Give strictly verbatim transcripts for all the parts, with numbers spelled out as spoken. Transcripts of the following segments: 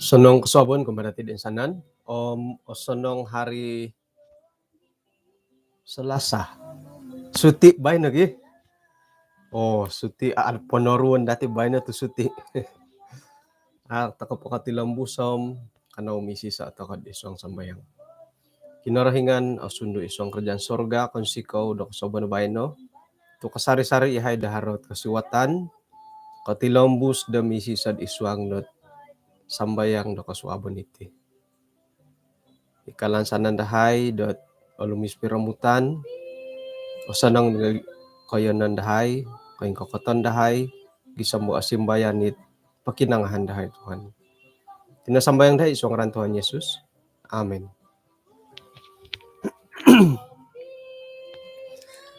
Osonong kosuabon kumaa dati toinsanan. Om osonong hari Selasa. Suti baino gi. Oh, suti, a, ponoruon dati baino tu suti. A, tokou po kotilombus om kanou misisa tokou id suang sambayang. Kinorohingan, osundu id suang kerajaan sorga, kounsikou do kosuabon baino tu kasari-sari yahai do haro ot kosiwatan kotilombus do misisa id suang dot sambayang do kosuabon iti. I kalansanan dahai dot olumis piromutan, osonong do koiyonon dahai, koingkokoton dahai, gisom do osimbayan it pokinongohon dahai, Tuhan. Iti no sambayang dahai id suang ngaran Tuhan Yesus. Amin.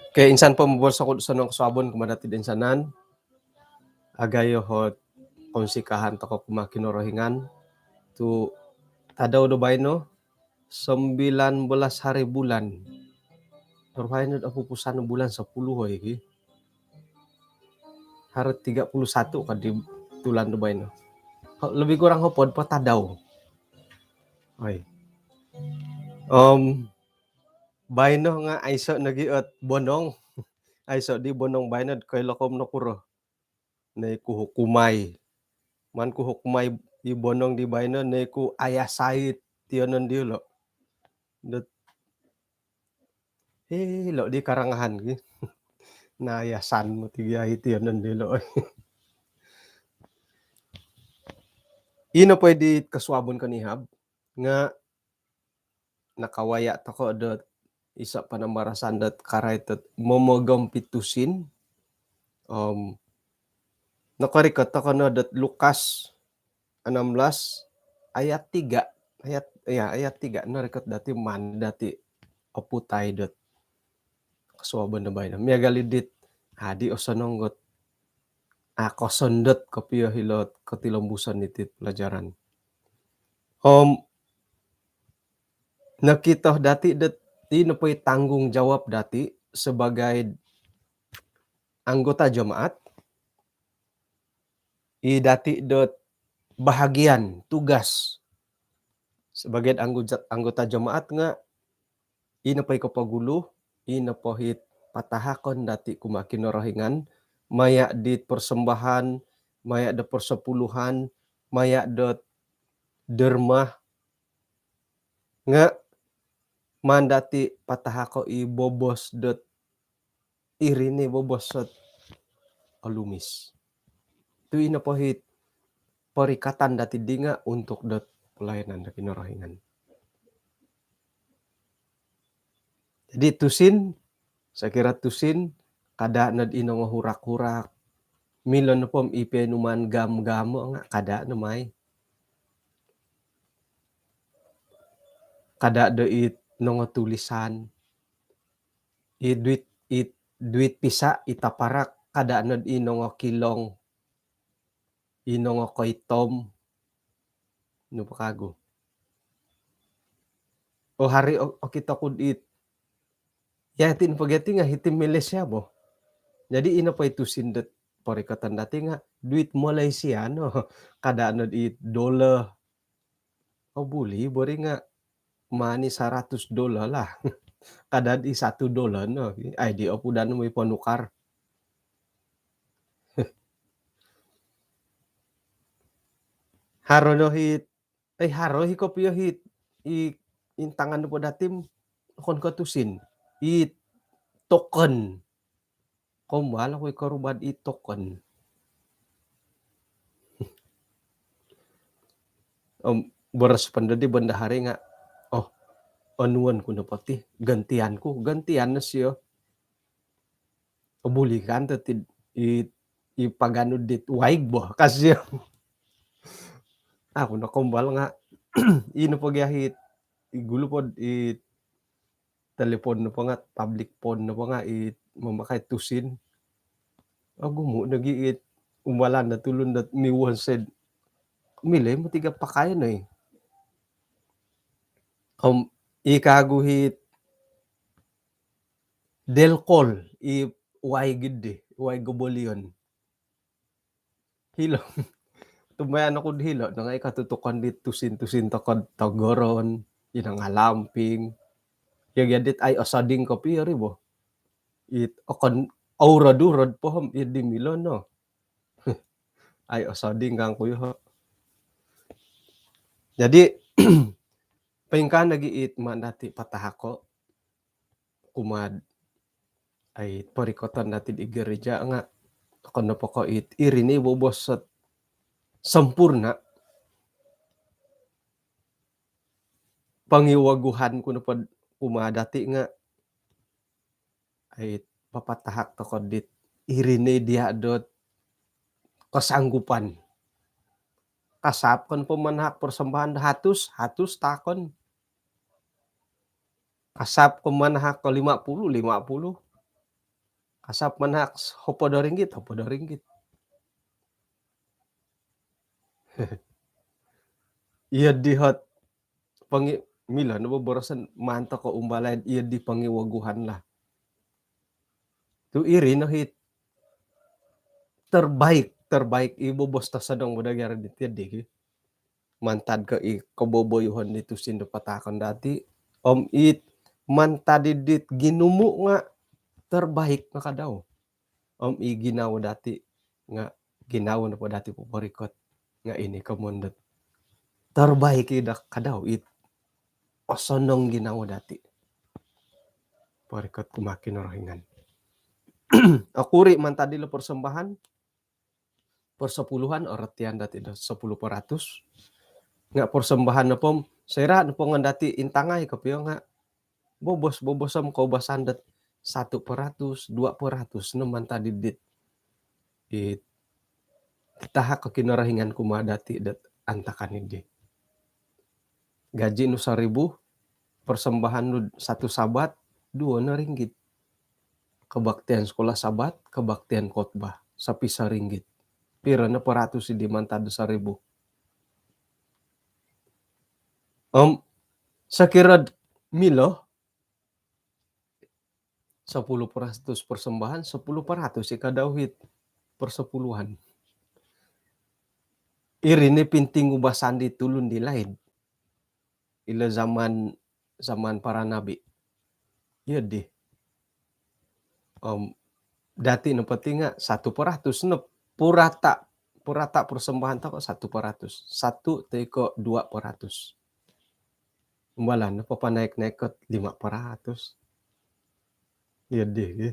Okey, insan po moboros oku do osonong kosuabon kumaa dati toinsanan. Agayo ot kounsikahan tokou kumaa Kinorohingan tu tadau do baino, sembilan belas hari bulan. Baru baino opupusan bulan sepuluh, oi, ki. Hari tiga puluh satu ka di tulan do baino. Ho, lebih kurang hopod po tadau. Oi. Om, baino nga aiso nogi ot bonong. Aiso di bonong baino, koilo kou om nokuro. Nai ku hukumai. Maan ku hukumai i bonong di baino, nai ku ayasai tiyonon diolo. Dot, hilo di karangahan gi. Na, ayasan moti gia i tiyonon diolo. Ino po i di kosuabon konihab nga nakawaya tokou dot iso panambarasan dot karait dot momogompi tusin. Om nokorikot tokou no dot Lukas enam belas ayat tiga. Ayat, ya, ayat tiga. Norikot dati, maan dati oputai dot kosuabon do baino. Miagal i dit, adi osonong ot, a, kosondot kopio hilo ot kotilombuson iti pelajaran. Om nokito dati dot ino po i tanggungjawab dati sebagai anggota jemaat, i dati dot bahagian tugas sebagai anggota, anggota jemaat nga ino po i kopogulu, ino po it patahakon dati kumaa Kinorohingan, maya dit persembahan, maya do persepuluhan, maya dot derma, nga maan dati patahako i bobos dot iri ni bobos ot olumis. Tu ino po it porikatan dati di nga untuk dot pelayanan do Kinorohingan. Jadi tusin, sokiro tusin, kada nod i nongohurak-hurak. Milo nopo om i pionuman gam-gamo nga kada no mai. Kada do i nongotulisan. I duit, i duit pisa, i taparak, kada nod i nongokilong, i nongokoitom. Nu po kagu. Oh, hari o-, okito ku dit. Ya, iti nopo gia ti nga hiti Malaysia bo. Jadi ino po i tusin dot porikoton dati nga duit Malaysia no. Kada nod i dolar. Oh, buli bo ri nga maan i seratus dolar lah. Kada di satu dolar no. Ai, di opudan moi ponukar. Haro no hit, eh, haro hi kopio hit, i intangan po dati om okon ko tusin. I token. Kombal oku i korubad i token. Om boros po ndo di bendahari nga, oh, onuan ku nopo ti, gantian ku, gantian no sio. Obuli kan to ti, i i paganu dit waig bo, kasi. Aku no kombal nga, ino po gia hit, i gulu po di telepon nopo nga, public phone nopo nga, i mamakai tusin. Ogumu nogi it umbalan do tulun dot miwon sed. Milo mo tiga pakaian oi. Om i kagu hit delkol, i waig di, waig gobolion. Hilo. Tumbayaan oku di hilo, nangai katutukon di tusin-tusin tokod togoron, inang alamping. Ya, ya dit ai osading kopi ya ribo. It okon aura durod pohom, ya di milo no. Ai osading kangku yo. Jadi, pengkan lagi it mandati patahako. Kumaa'd ai porikoton dati di gereja nga, okon nopo ko it iri ni bobos sempurna. Pangiwaguhan ku nopo kumaa dati nga, ai papatahak toko dit iri ni dia dot kesanggupan. Kasap kon po manahak persembahan hatus, hatus takon. Kasap ko manahak ko lima puluh, lima puluh. Kasap manahak hopod do ringgit, hopod do ringgit. Iyo di hot pangi-, milo no boroson mantok ko umbalai iyo di pangiwaguhan lah. Tu iri no hit terbaik, terbaik i bobos tosodong bo dagar di tiyo di ki. Mantad ko i koboboyuhon di tusin do patahakon dati, om it mantad di dit ginumu nga terbaik no kadau. Om i ginawo dati nga ginawo nopo dati poporikot nga ini komoyon dot terbaik i da kadau it osonong ginawo dati. Porikot kumaa Kinorohingan. Okuri mantad dilo persembahan, persepuluhan, aratian dati do sepuluh peratus. Nga persembahan nopo, soira nopo ngan dati intangai kopio nga bobos, bobos om koubasan dot satu peratus, dua peratus no mantad di dit it tahak ko Kinorohingan kumaa dati dot antakan di. Gaji nu seribu, persembahan nu satu Sabat, duo no ringgit. Kebaktian sekolah Sabat, kebaktian khotbah, sapi seringgit. Piro no peratus di mantad do seribu? Om sokiro milo, sepuluh peratus persembahan, sepuluh peratus i kadau hit persepuluhan. Iri ni pinting ubasan di tulun di laid. Ilo zaman, zaman para nabi. Iyo di. Om dati nopo ti nga satu peratus no purata, purata persembahan toko satu peratus. Satu toi ko dua peratus. Umbalan no papanaik-naik ko lima peratus. Iyo di, ki.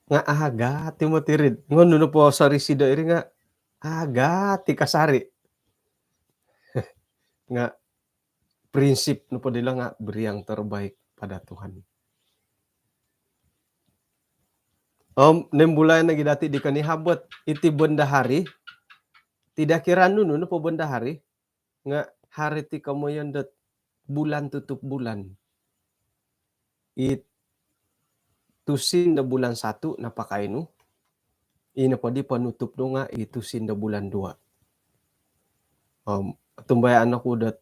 Nga agat i moti iri. Ngonu nopo sori sido iri nga agat i kasari. Nga prinsip nopo dilo nga beri yang terbaik pada Tuhan. Om nembulai nogi dati di konihabot iti bendahari, tidak kira nunu nopo bendahari, nga hari ti komoyon dot bulan tutup bulan. I tusin do bulan satu napakai nu, ino po di penutup nu nga i tusin do bulan dua. Om tumbayaan oku dot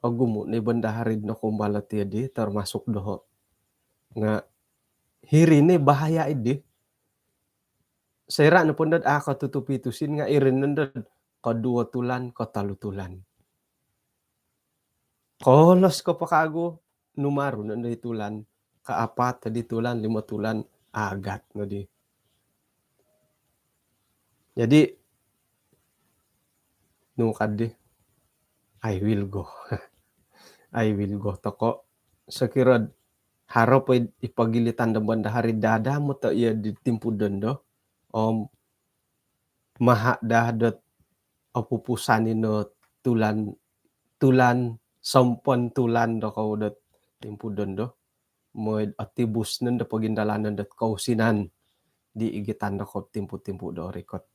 ogumu ni bendahari do nokumbal tiyo di, termasuk doho. Nga hiri ni bahaya i di. Soira nopo dot a kotutup i tusin nga iri nondo dot koduo tulan, kotolu tulan. Kolos ko po kagu, numaru nondo i tulan, kaapat di tulan, limo tulan, agat nodi. Jadi, nu kadi, I will go. I will go toko. Sokiro haro po i pogilitan do bendahari dada moto iyo di timpu dondo. Om maha daa dot opupusan ino tulan, tulan, sompon tulan do kou dot timpu dondo. Mooi otibus nondo pogindalanon dot kousinan. di igitan do ko timpu-timpu do rikot.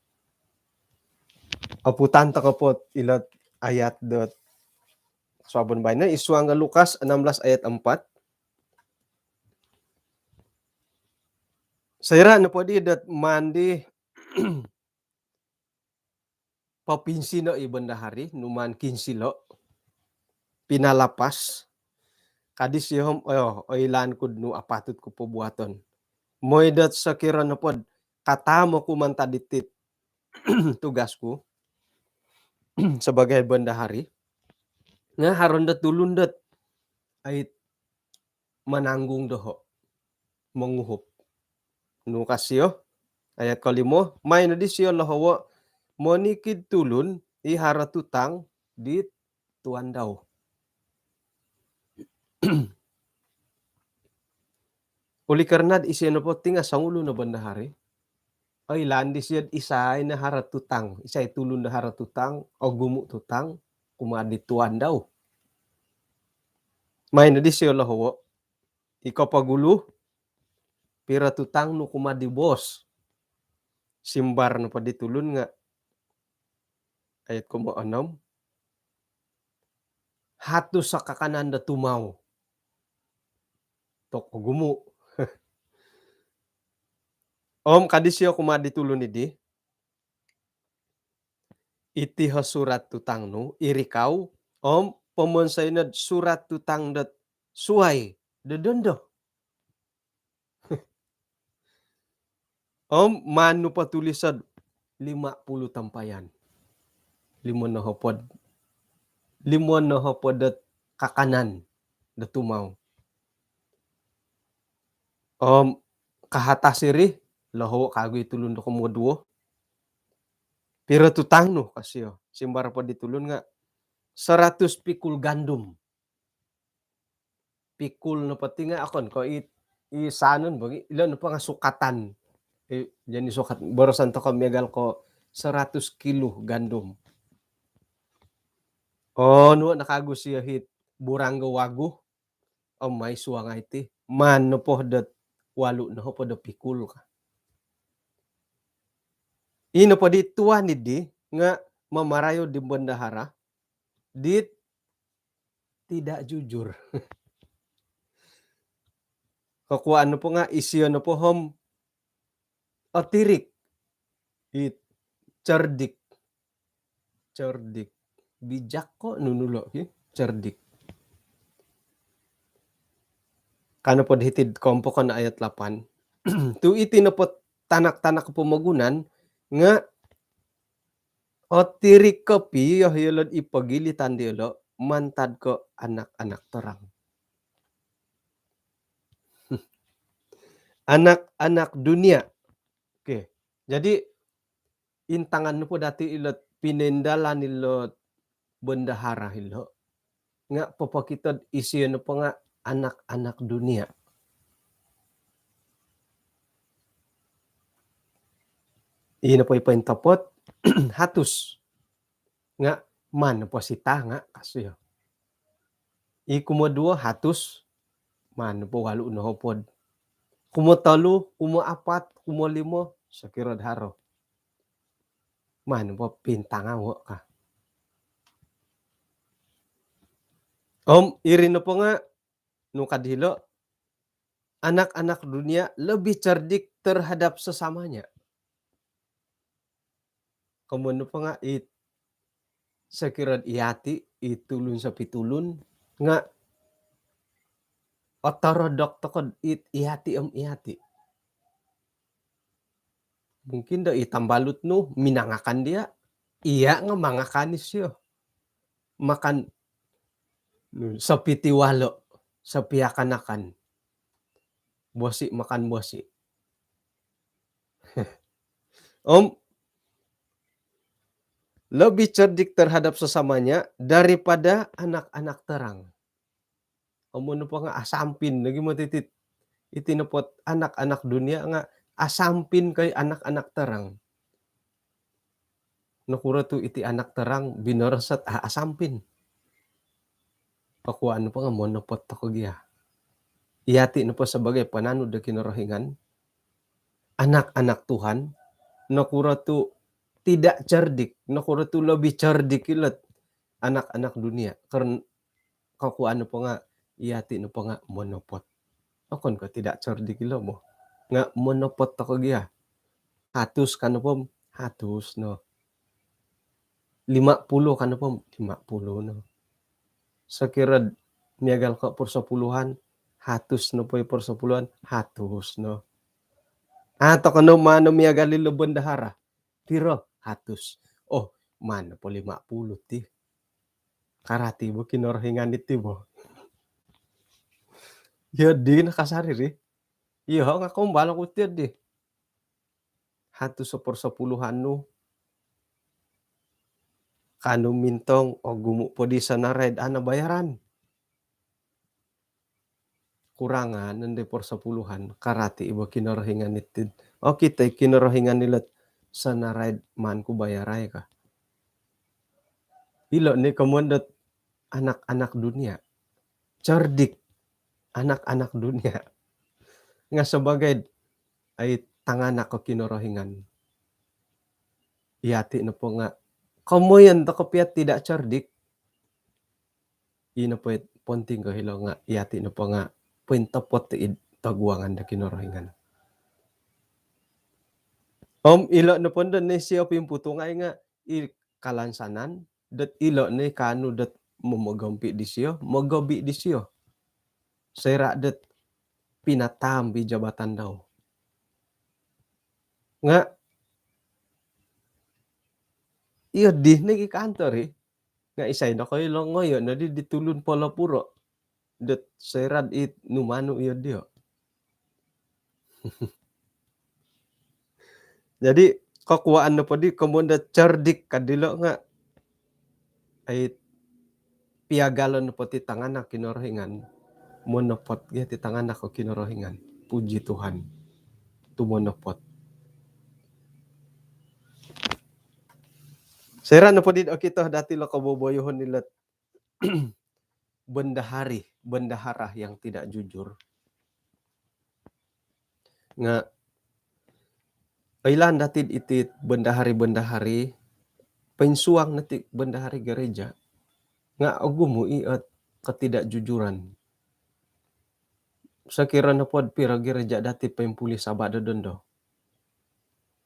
Oputan toko po ilo ayat dot suabon baino, id suang Lukas enam belas ayat empat. Soira nopo di dot maan di popinsino i bendahari, nu maan kinsilo, pinalapas, ka disio om, oh, oilaan ku nu apatut ku pobuaton. Mooi dot sokiro nopo do kataa oku mantad diti tugas ku sebagai bendahari, nga haro no dot tulun dot ait mananggung doho, monguhup. Nu ka sio, ayat kolimo, maai nodi sio lohowo monikid tulun i haro tutang di tuan dau. Oleh kerana isio nopo ti nga songulun o bendahari, oilaan disio isai no haro tutang, isai tulun do haro tutang, ogumu tutang kumaa di tuan dau. Maai nodi sio lohowo, iko pogulu, piro tutang nu kumaa di bos? Simbar nopo di tulun nga, ayat komoonom, hatus o kakanan do tumau. Tok ogumu. Om ka disio kumaa di tulun idi, iti o surat tutang nu, irikau, om pomonsoi no do surat tutang dot suai do dondo. Om maan nu po tuliso do lima puluh tempayan. Limo nohopod. Limo nohopod dot kakanan do tumau. Om kahatas iri, lohowo kagu i tulun do komoduo. Piro tutang nu ka sio? Simbar po di tulun nga seratus pikul gandum. Pikul nopo ti nga okon ko i, i sanon bo, ilo nopo nga sukatan. I, jadi sukat, boroson toko miagal ko seratus kilo gandum. Oh, nu nakagu sio hiti buranggo wagu. Om maai suangai ti, maan nopo dot walu nohopod do pikul ka. Ino po di tuan idi nga mamarayo di bendahara dit tidak jujur. Kokuaan nopo nga isio nopo om otirik. It cerdik. Cerdik. Bijak ko nunu lo, hi? Cerdik. Ka nopo di hiti id kompokon ayat lapan. Tu iti nopo tanak-tanak pomogunan nga otirik kopio yolo id pogilitan diolo mantad ko anak-anak terang. Anak-anak dunia. Okey. Jadi intangan nopo dati ilo pinoindalan ilo bendahara ilo nga popokito do isio nopo nga anak-anak dunia. Ino po i pointopot, hatus. Nga maan nopo sita nga ka sio. I kumoduo hatus, maan nopo walu nohopod. Kumotolu, kumoapat, kumolimo, sokiro do haro. Maan nopo pintangao ka. Om iri nopo nga nu ka dilo, anak-anak dunia lebih cerdik terhadap sesamanya. Komoyon nopo nga it sokiro do iyati, i tulun sopitulun nga otorodok toko do it iyati om iyati. Mungkin do i tambalut nu minangakan dia, iya nga mangakan isio. Makan, nu, sopitiwalo, sopiakan-akan. Bosi makan bosi. Om lebih cerdik terhadap sesamanya daripada anak-anak terang. Amun nopo nga asampin lagi moti iti, iti nopo anak-anak dunia nga asampin ko i anak-anak terang. Nokuro tu iti anak terang binoros dot a-, asampin. Pokuan nopo nga monopot toko gia. Iyati nopo sebagai pananud do Kinorohingan, anak-anak Tuhan, nokuro tu tidak cerdik, nokuro tu lebih cerdik ilot anak-anak dunia. Karena kakuan nopo nga iyati nopo nga monopot. Okon ko tidak cerdik ilo mo. Nga monopot toko gia. Hatus kan nopo, hatus no. Lima puluh kan nopo, lima puluh no. Sekira miagal ko persepuluhan, hatus nopo i persepuluhan, hatus no. Ah, toko no mano miagal ilo bendahara. Piro? Hatus. Oh, mano po lima puluh ti. Karati bo Kinorohingan iti bo. Iyo di nakasari ri. Iyo nga kombal oku ti di. Hatus o persepuluhan nu. Kanu mintong ogumu po di sanaraid ana bayaran. Kurangan nondo persepuluhan, karati ibo Kinorohingan itid. Okito i Kinorohingan ilot sanaraid maan ku bayarai ka. Ilo ni komon dot anak-anak dunia. Cerdik. Anak-anak dunia. Nga sebagai ai tanganak ko Kinorohingan. Iyati nopo nga komoyon toko pia tidak cerdik. Ino po it penting ko hilo nga iyati nopo nga pointopot id toguangan do Kinorohingan. Om ilo nopo ndo ni sio pimputungai nga i kalansanan dot ilo ni kanu dot momogompi disio, mogobi disio. Soira dot pinatam i jabatan dau. Nga iyo di ni i kantor i. Nga isai no koilo ngoyo no di, di tulun polo puro. Dot soira it numanu iyo dio. Jadi kokuaan nopo di komon do cerdik ka dilo nga ai piagalon nopo ti tanganak Kinorohingan. Monopot gia ti tanganak ko Kinorohingan. Puji Tuhan. Tu monopot. Soira nopo di okito dati lo koboboyohon ilot bendahari, bendahara yang tidak jujur. Nga oilaan dati iti bendahari-bendahari, poinsuang no ti bendahari gereja. Nga ogumu i ot ketidakjujuran. Sokiro nopo do piro gereja dati poimpuli Sabat do dondo.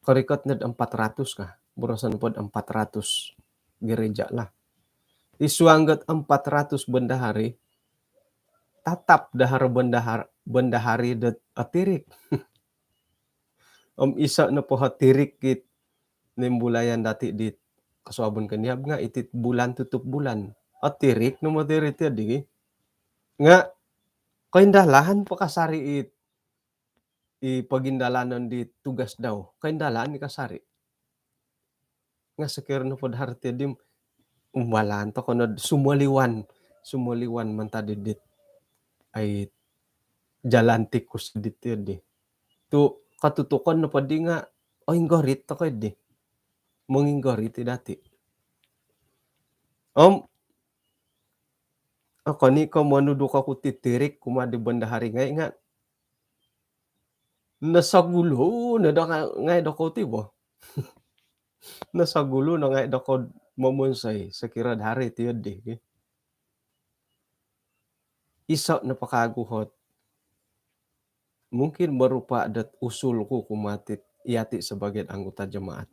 Korikot nod empat ratus ka, boroson pod empat ratus gereja lah. Id suang dot empat ratus bendahari, tatap dahar bendahar, bendahari dot otirik. Om iso nopo otirik it nimbulayan dati di kosuabon koniab nga iti bulan tutup bulan. Otirik no motiri ti di. Nga koindalahan po kasari it i pogindalanon di tugas dau, koindalaan i kasari. Nga sokiro nopo do haro ti di, umbalan toko no sumoliwan, sumoliwan mantad di dit ai jalan tikus di ti di. Tu katutukon nopo di nga oinggorit toko di. Monginggorit i dati. Om okon i ko monuduk oku titirik kumaa di bendahari ngai nga nosogulu no do nga-, ngai dokou ti bo. Nosogulu no ngai dokou momonsoi sokiro do haro ti di. Iso nopo kagu ot mungkin berupa dot usul ku kumaa ti iyati sebagai anggota jemaat.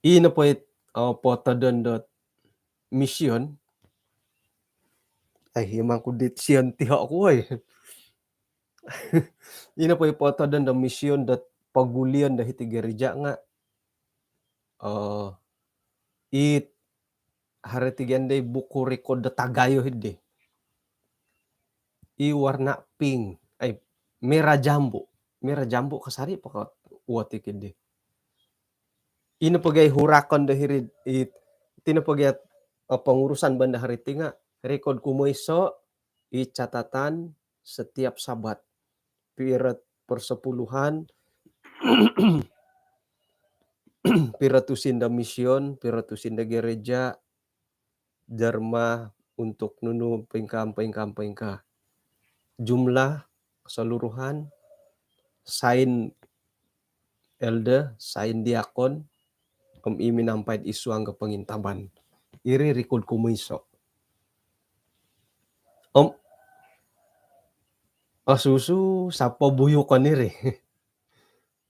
Ino po it, eh, potodon dot mission. Ai, imang ku dit sion tiho ku, oi. Ino po i potodon do mission dot pogulion do hiti gereja nga, eh, it haro ti gia di buku rekod do tagayo hidi. I warna pink, ai, merah jambu. Merah jambu kasari po ka uot i kidi. Ino po gia i hurakon do hiri, i, iti nopo gia, eh, pengurusan bendahari ti nga rekod kumoiso, i catatan setiap Sabat. Piro persepuluhan, piro tusin do mission, piro tusin do gereja, derma untuk nunu, poingkaa, poingkaa, poingkaa. Jumlah keseluruhan, sain elder, sain diakon, om i minampai id suang do pongintaban. Iri rikod kumoiso. Om osusu sapo buyukon iri.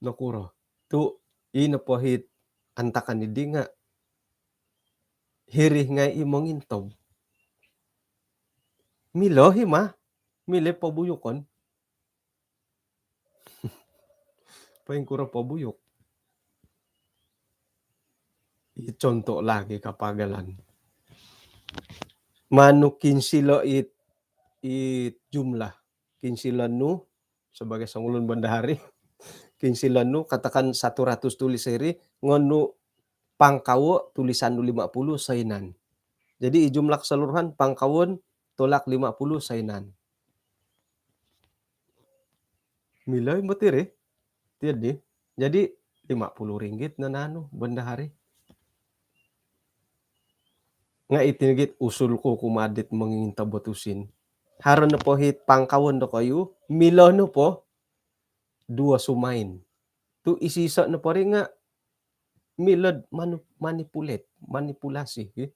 Nokuro? Tu i nopo hiti antakan di nga hiri ngai i mongintob. Milo hi ma, milo i pobuyukon. Poingkuro pobuyuk? I contoh lagi kapagalan. Manu kinsilo it, it jumlah. Kinsilo nu sebagai songulun bendahari. Kinsilo nu katakan satu ratus tulis iri, ngonu pangkawo tulisan nu lima puluh sainan. Jadi i jumlah keseluruhan pangkawon tolak lima puluh sainan. Milo i moti ri. Tiyo di. Jadi lima puluh ringgit no nanu bendahari. Nga iti nogi it usul ku kumaa dit mongingintob do tusin. Haro nopo hiti pangkawon dokoyu, milo nopo duo sumain. Tu isiso nopo ri nga milo do manu-, manipulate, manipulasi, ki.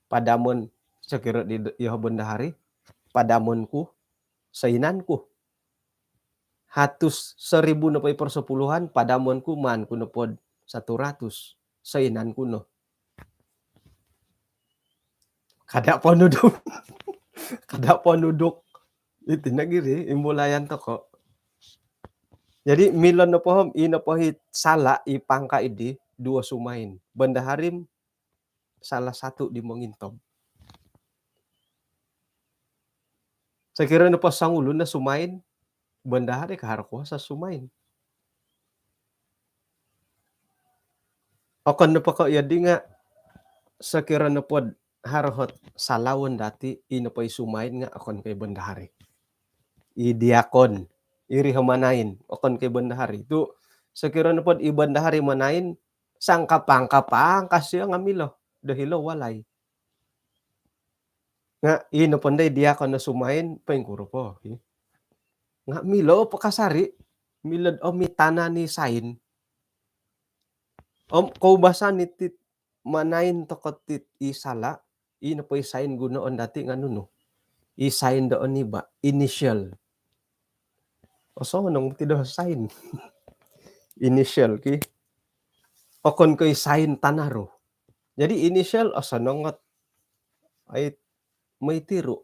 Padamon sokiro di, di iyoho bendahari, padamon ku, sainan ku. Hatus, seribu nopo i persepuluhan, padamon ku, maan ku nopo do satu ratus, sainan ku no. Kada ponuduk. Kada ponuduk. Iti nogi ri, imbulayan toko. Jadi milo nopo om, i nopo hiti sala i pangka idi, duo sumain. Bendahari salah satu di mongintob. Sokiro nopo songulun no sumain, bendahari ka haro kuasa sumain. Okon nopo ko iyo di nga, sokiro nopo do haro ot salaon dati, i nopo i sumain nga okon ko i bendahari. I diakon, iri o manain, okon ko i bendahari. Tu sokiro nopo do i bendahari manain, sangkapang-kapang kasio nga milo do hilo walai. Nga i nopo ndai diakon no sumain, poingkuro po, ki. Nga milo po kasari, milo do omitanani sain. Om koubasan iti manain toko dit i sala, i nopo i sain gunoon dati nga nunu? I sain do oniba, initial. Osonong moti do sain. Initial, ki. Okon ko i sain tanaru. Jadi initial osonong ot, ai, moi tiru.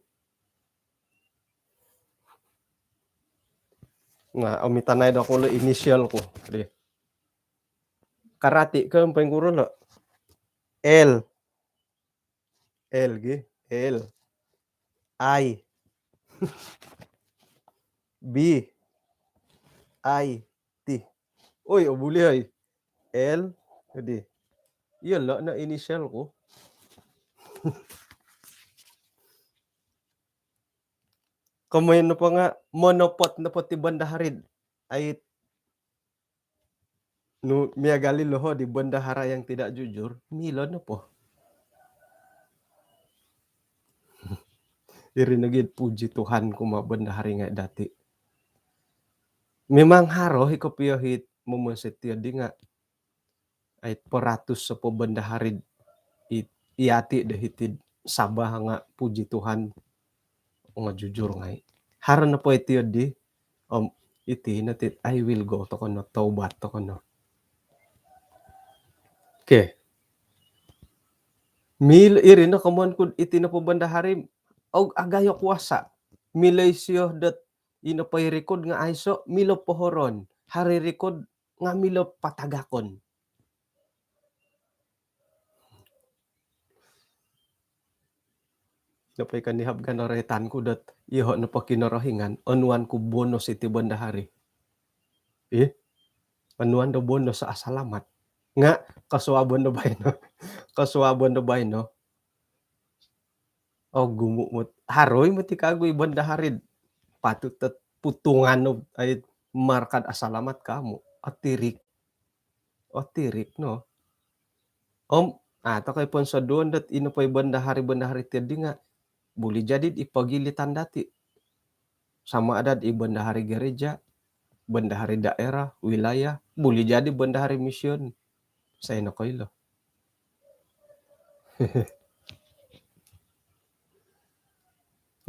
Nga omitanai dokoyu lo initial ku. Di. Karati ko poingkuro lo? L. L, ki. L. I. B. I. T. Oi, obuli, oi. L. Jadi. Iyo lo no initial ku. Komoyon nopo nga monopot nopo ti bendahari. Ai, nu miagal i loho di bendahara yang tidak jujur, milo nopo. Iri nogi, puji Tuhan, kumaa bendahari ngai dati. Memang haro i kopio hiti momonsoi tiyo di nga, ai, peratus sopo bendahari i, i ati do hiti Sabah nga, puji Tuhan, nga jujur ngai. Haro nopo iti di, om iti no ti, I will go toko no, taubat toko no. Okey. Milo iri no komoyon ku, iti nopo bendahari, au, agayo kuasa. Milo isio dot i nopo i rikod nga aiso, milo pohoroon. Haro i rikod nga milo patagakon. Nopo i konihab kan oroitan ku dot, iyoho nopo Kinorohingan, onuan ku bonus iti bendahari. Ih, onuan do bonus asalamat. Nga kosuabon do baino. Kosuabon do baino. Ogumu mot-, haro i moti kagu i bendahari. Patut tet putungan no, ai, markad asalamat kamu. Otirik. Otirik no. Om, ah, tokoi ponsoduon dot i nopo i bendahari-bendahari tiyo di nga, buli jadi i pogilitan dati. Sama ada i bendahari gereja, bendahari daerah, wilayah, boleh jadi bendahari mission. Saya nokoilo.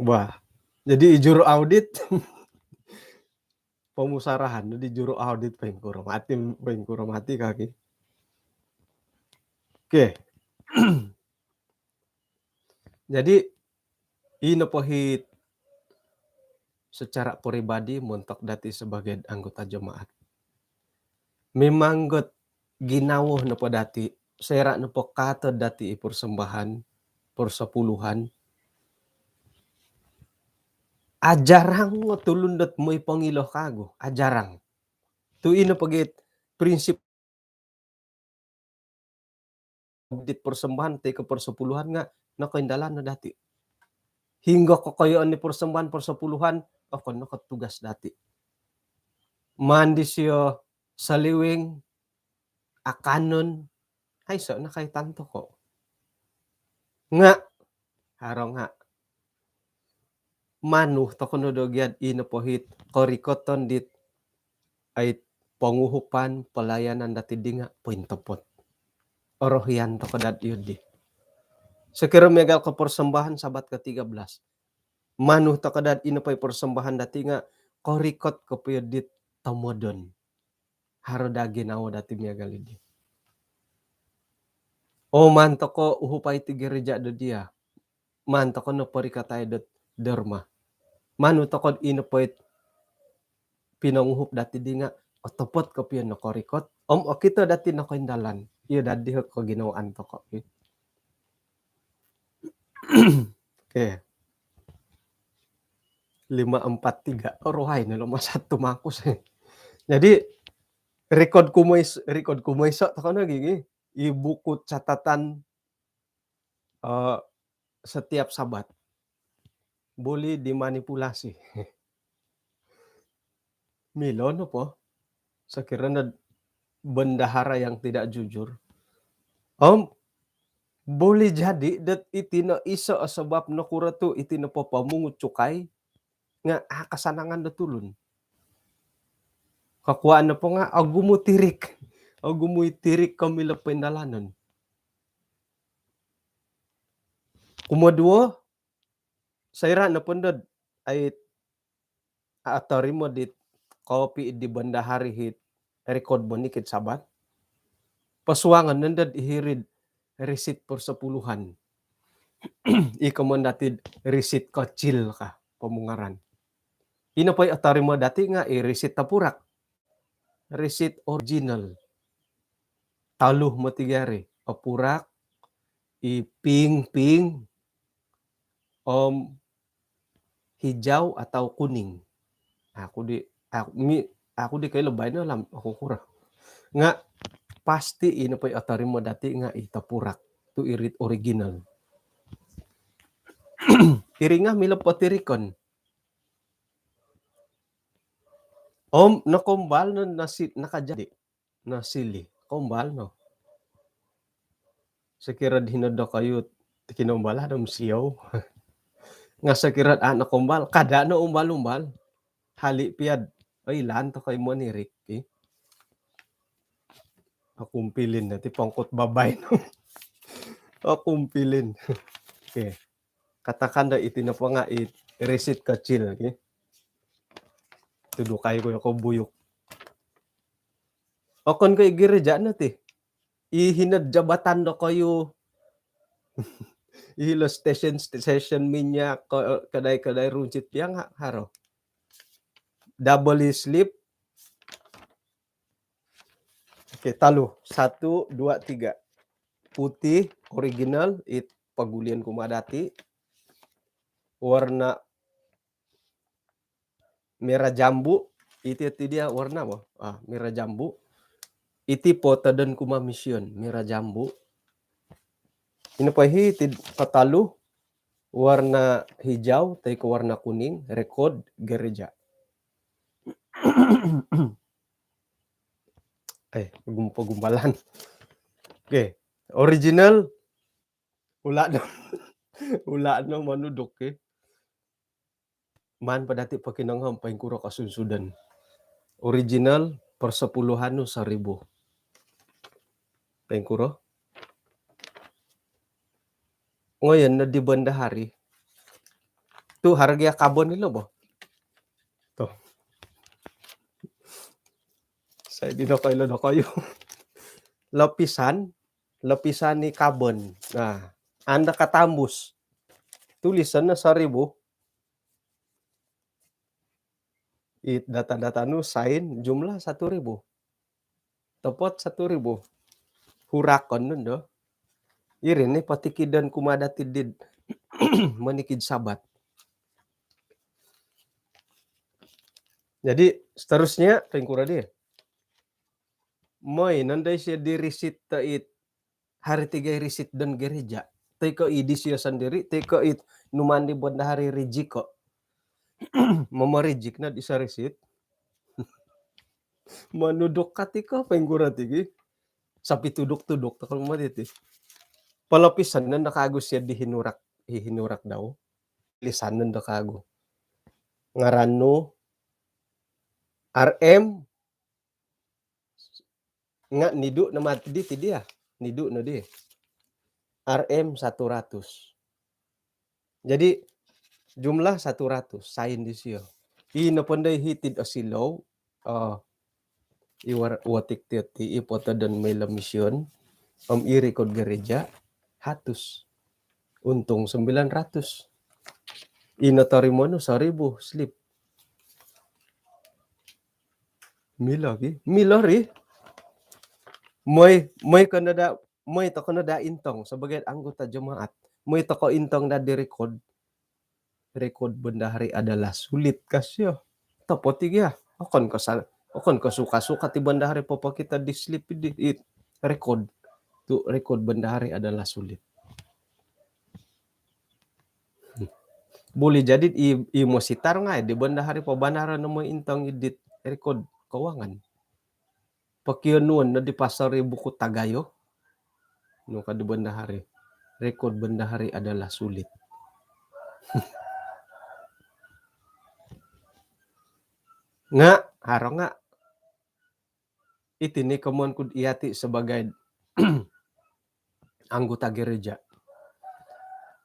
Wah, jadi juru audit pemusarahan di juru audit poingkuro mati, poingkuro mati kaki. Oke. Jadi, ino pohit secara peribadi montok dati sebagai anggota jemaat. Memang got ginawo nopo dati, sera nopo kato dati i persembahan, persepuluhan. Ajarang tulun dot moi pongilo kagu, ajarang. Tu ino pogit prinsip dit persembahan toi ko persepuluhan nga nokoindalan no dati. Hinggo kokoyoon ni persembahan persepuluhan, okon no ko tugas dati. Mandi sio saliwing, akanon, aiso nakaitan toko. Nga, haro nga. Manu toko no do giad ino pohit korikoton dit ait ponguhupan pelayanan dati di nga pointopot. Orohian toko dad iyo di. Sekira miagal ko persembahan Sabat ke tiga belas. Manu toko dad ino poi persembahan dati nga korikot kopio dit tomodon. Haro dagi nawo dati miagal di. O, maan toko uhupai ti gereja do dia. Maan toko no porikatai dot derma. Manu toko ino poit pinonguhup dati di nga otopot kopio nokorikot. Om okito dati nokoindalan. Iyo dadi ko ginawaan toko. Oke. Lima empat tiga. Orohai no lo masa tu mangkus. Jadi, rekod kumois-, rekod kumoiso toko no gigi. I buku catatan, eh, setiap Sabat. Boleh dimanipulasi. Milo nopo, sekiranya bendahara yang tidak jujur. Om, boleh jadi dot iti no iso sebab nokuro tu iti nopo pemungut cukai nga, ah, kasanangan do tulun. Kakuaan nopo nga, ogumu tirik. Ogumu i tirik ko milo poindalanon. Kumoduo, soira nopo ndod ai atorimo dit kopi di bendahari hit rekod monikid Sabat. Posuangon no ndod i hiri'd risit persepuluhan. I komon dati'd risit kecil ka pomungaran. Ino poi otorimo dati nga i risit topurak. Risit original. Tolu moti gia ri. Opurak, i pink-pink, om hijau atau kuning. Aku di, aku, mi, aku di koilo baino lah, aku kurang. Nga pasti ino poi otorimo dati nga i topurak. Tu i rit original. Iri nga milo potirikon. Om nokombal no nasi, nakajadi. Nosiliu, kombal no. Sokiro di hino dokoyu ti kinombal do om siou. Nga sokiro a nokombal, kada no umbal-umbal. Hali pia'd oilaan tokou monirik, ki. Okumpilin dati pongkot babain. Okumpilin. Oke. Katakan do iti nopo nga i risit kecil, ki. Tudukai ku yoko buyuk. Okon ko i gereja no ti. I hino'd jabatan dokoyu. I hilo station, station minyak, ko-, kedai-kedai runcit piang ha-, haro. Double slip. Oke, tolu. Satu, dua, tiga. Putih, original, it pagulian kumaa dati. Warna merah jambu, iti, iti dia warna apa? Ah, merah jambu. Iti potodon kumaa mision, merah jambu. Ino po hiti katalu, warna hijau, toi ko warna kuning, rekod gereja. Eh, gum-, pogumbalan. Oke, original, ula no. Ula no monuduk, ki. Maan po dati pokinongou om poingkuro kosunsudon. Original persepuluhan nu seribu. Poingkuro? Ngoyon no di bendahari. Tu harga kabon ilo bo. Tu. Saya di dokoyu, dokoyu. Lapisan, lapisan ni kabon. Nah, anda katambus. Tulisan no seribu. It data-data nu sain jumlah satu ribu. Topot satu ribu. Hurakon nu do. Iri ni patikidon kumaa dati did manikid Sabat. Jadi seterusnya, poingkuro di? Moi nandai sia di risit to it hari tiga risit dan gereja. Tiko i di sio sendiri, tiko it numan di bendahari rijiko. Mamarijik na di sarisit. Manuduk katiko, poingkuro tigi. Sapi tuduk-tuduk, takal mati ti. Palapisan na nakagus ya di hinurak, hi hinurak dau. Lisan na nakagu. Ngaran nu R M, nga nidu nama di ti dia. Nidu no di. R M satu ratus. Jadi, jumlah satu ratus, sain di sio. I nopo ndai hiti do silou, oh, i war-, watik ti, ti i poto dan milo mision, om i rekod gereja, hatus. Untung sembilan ratus. I notorimo nu seribu slip. Milo gi, milo ri. Moi, moi ko no da, moi toko no da intong sebagai anggota jemaat. Moi toko intong da di rekod. Rekod bendahari adalah sulit, ka sio. Topot i gia. Okon ko sa-, okon ko suka-suka ti bendahari popokito di slip di, it rekod. Tu rekod bendahari adalah sulit. Boleh jadi i, i mositar ngai di bendahari pabanaran no moi intong i dit rekod kewangan. Pokionuon no di pasal i buku tagayo. Nu ka di bendahari. Rekod bendahari adalah sulit. Nga, haro nga. Iti ni komoyon ku do iyati sebagai anggota gereja.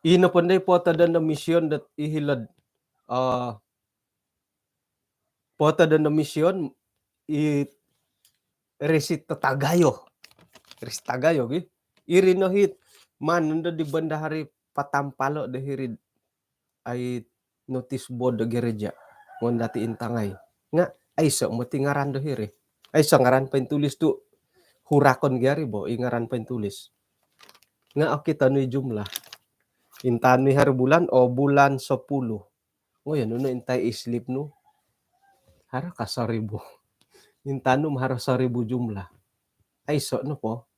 I nopo ndai poto dan do mision dot i hilo do, eh, poto dan do mision i risit tagayo. Risit tagayo gi. Iri no hit. Maan no di bendahari patampalo do hiri ai notis board do gereja. Ngoyon dati intangai. Nga, aiso moti ngaran do hiri. Aiso ngaran pointulis tu hurakon gia ri bo, i ngaran pointulis. Nga, okito nu i jumlah. Intangai hari bulan, oh, bulan sepuluh. Ngoyon nu no intai i slip nu. Haro ka seribu. Intangai nu haro seribu jumlah. Aiso nopo.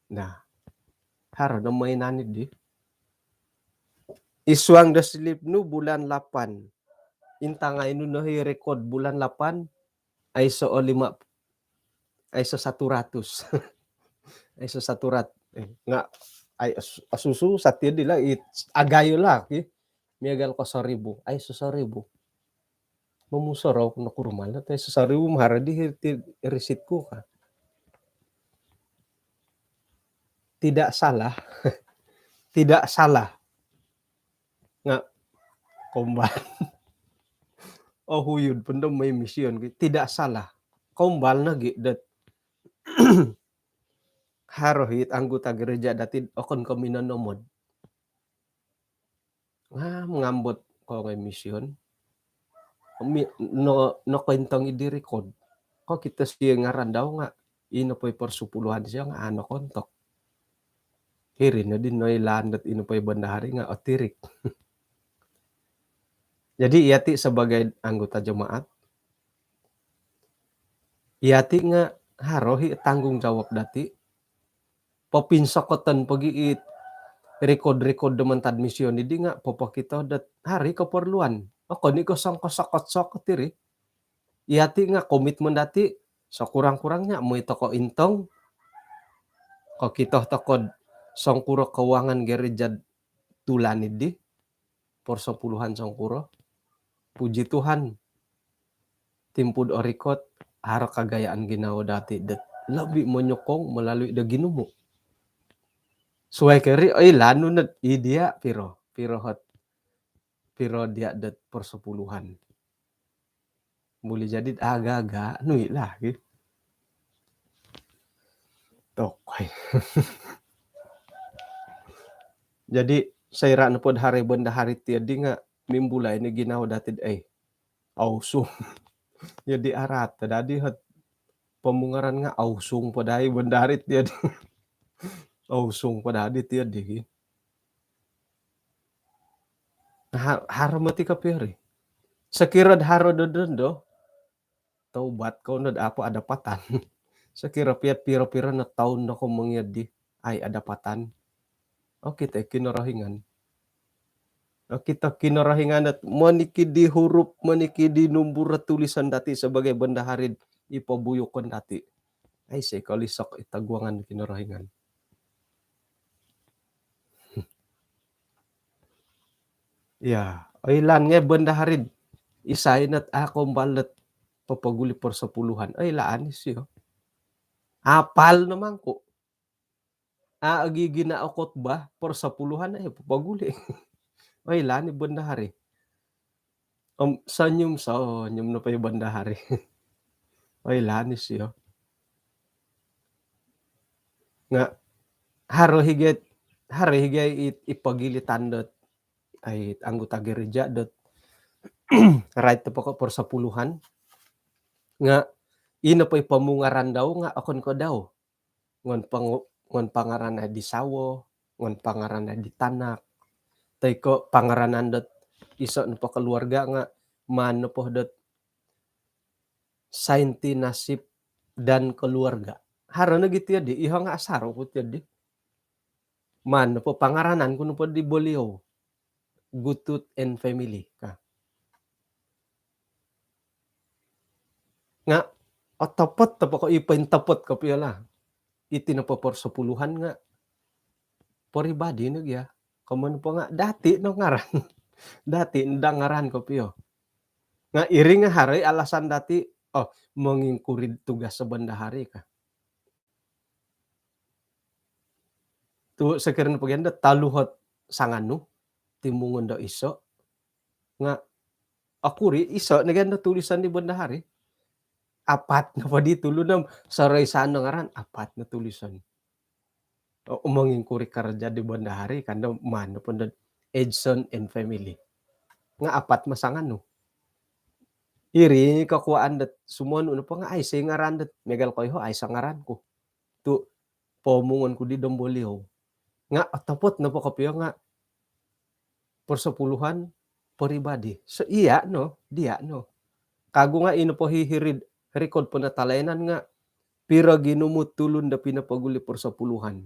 Nah, haro no mainan di. I suang do slip nu bulan lapan. Intangai nu no hi rekod bulan lapan, aiso o lima, aiso satu ratus. Aiso satu rat-, eh, nga, ai, as-, asusu satia di lah, it, agayo lah, ki. Miagal ko seribu, aiso seribu. Momusorou no kuruman, aiso seribu maharo di hiti risit ku ka. Tidak salah. Tidak salah. Nga, kombal. Oh, huyud pun do moi mision ki. Tidak salah. Kombal nogi dot haro hit anggota gereja dati okon ko minonomod. Nga, mangambot ko ngai mision. Mi-, no, nokointong i di rekod. Kokito sio ngaran dau nga, i nopo i persepuluhan sio nga, a, nokoontok. Hiri no di noilaan dot i nopo i bendahari nga otirik. Jadi, iyati sebagai anggota jemaat, iyati nga haro hi tanggungjawab dati, popinsokoton pogi it rekod-rekod do mantad mision di nga popokito dot haro i keperluan. Okon i ko songko sokot-sokot iri. Iyati nga komitmen dati, sekurang-kurangnya moi toko intong, kokito toko do songkuro kewangan gereja tulan di, persepuluhan songkuro. Puji Tuhan. Timpu do orikot, haro kagayaan ginawo dati' dot lobi monyokong melalui do ginumu'. Suwai ko iri, oilaan nu nod i diya' piro, piro hot, piro diya' dot persepuluhan. Buli jadi aga-aga nu i' lah gi. Tokoi. Jadi soira' nopod hari bendahari tiyo di nga' mimbulai ni ginawo dati' dot, eh, ausung. Jadi araat dadi hot pomungaran nga' ausung po dai bendahari tiyo di. Ausung po dadi tiyo di gi. Nah, har-, haro moti kopio ri. Sokiro do haro do dondo, taubat kou nod apo adapatan. Sokiro piya piro-piro no toun do kou mongiyo di, ai adapatan. Okito Kinorohingan. Okito Kinorohingan dot monikid di hurup, monikid di numbur do tulisan dati' sebagai bendahari di pobuyukon dati'. Aiso' i' kolisok i taguangan Kinorohingan. Iya, oilaan ngai' bendahari dot isai not a' kombal dot popoguli' persepuluhan. Oilaan isio. Apal no mangku. A' ogi gina o khotbah persepuluhan, eh, popoguli'. Oilaan i' bendahari. Om senyum-senyum nopo i bendahari. Oilaan isio. Nga' haro higai, haro higai i, i pogilitan dot, ai, anggota gereja dot rait nopo ko persepuluhan. Nga' ino po i pomungaran dau nga' okon ko dau. Ngon pang-, ngon pangaran ai di sawo, ngon pangaran ai di tanak. Toi ko pangaranan dot iso' nopo keluarga nga' maan nopo dot Sainti Nasib dan Keluarga. Haro nogi tiyo di, iyoho' nga' asaru' ku tiyo di. Maan nopo pangaranan ku nopo di beliau, Gutut and Family ka. Nga' otopot nopo ko i pointopot kopio lah. Iti nopo persepuluhan nga' peribadi no gia. Komoyon nopo nga' dati' no ngaran. Dati' no daa ngaran kopio. Nga' iri nga' haro i' alasan dati', oh, mongingkuri tugas bendahari ka. Tu' sokiro nopo gia do tolu hot sanganu, timungon do iso'. Nga' okuri' iso' no gia do tulisan di bendahari. Apat nopo di tulun om soroisan no ngaran, apat no tulisan. O, mongingkuri kerja di bendahari kan do maan nopo do Edson and Family. Nga' apat ma sanganu. Iri kokuaan dot sumonu nopo nga' aiso' i' ngaran dot, miagal ko iyoho' aiso' ngaran ku. Tu' pomungon ku di do beliau. Nga' otopot nopo kopio nga' persepuluhan peribadi. So, iya' no, diya' no. Kagu nga' ino po hi hiri'd rikod penatalayanan nga' piro ginumu' tulun do pinopoguli' persepuluhan.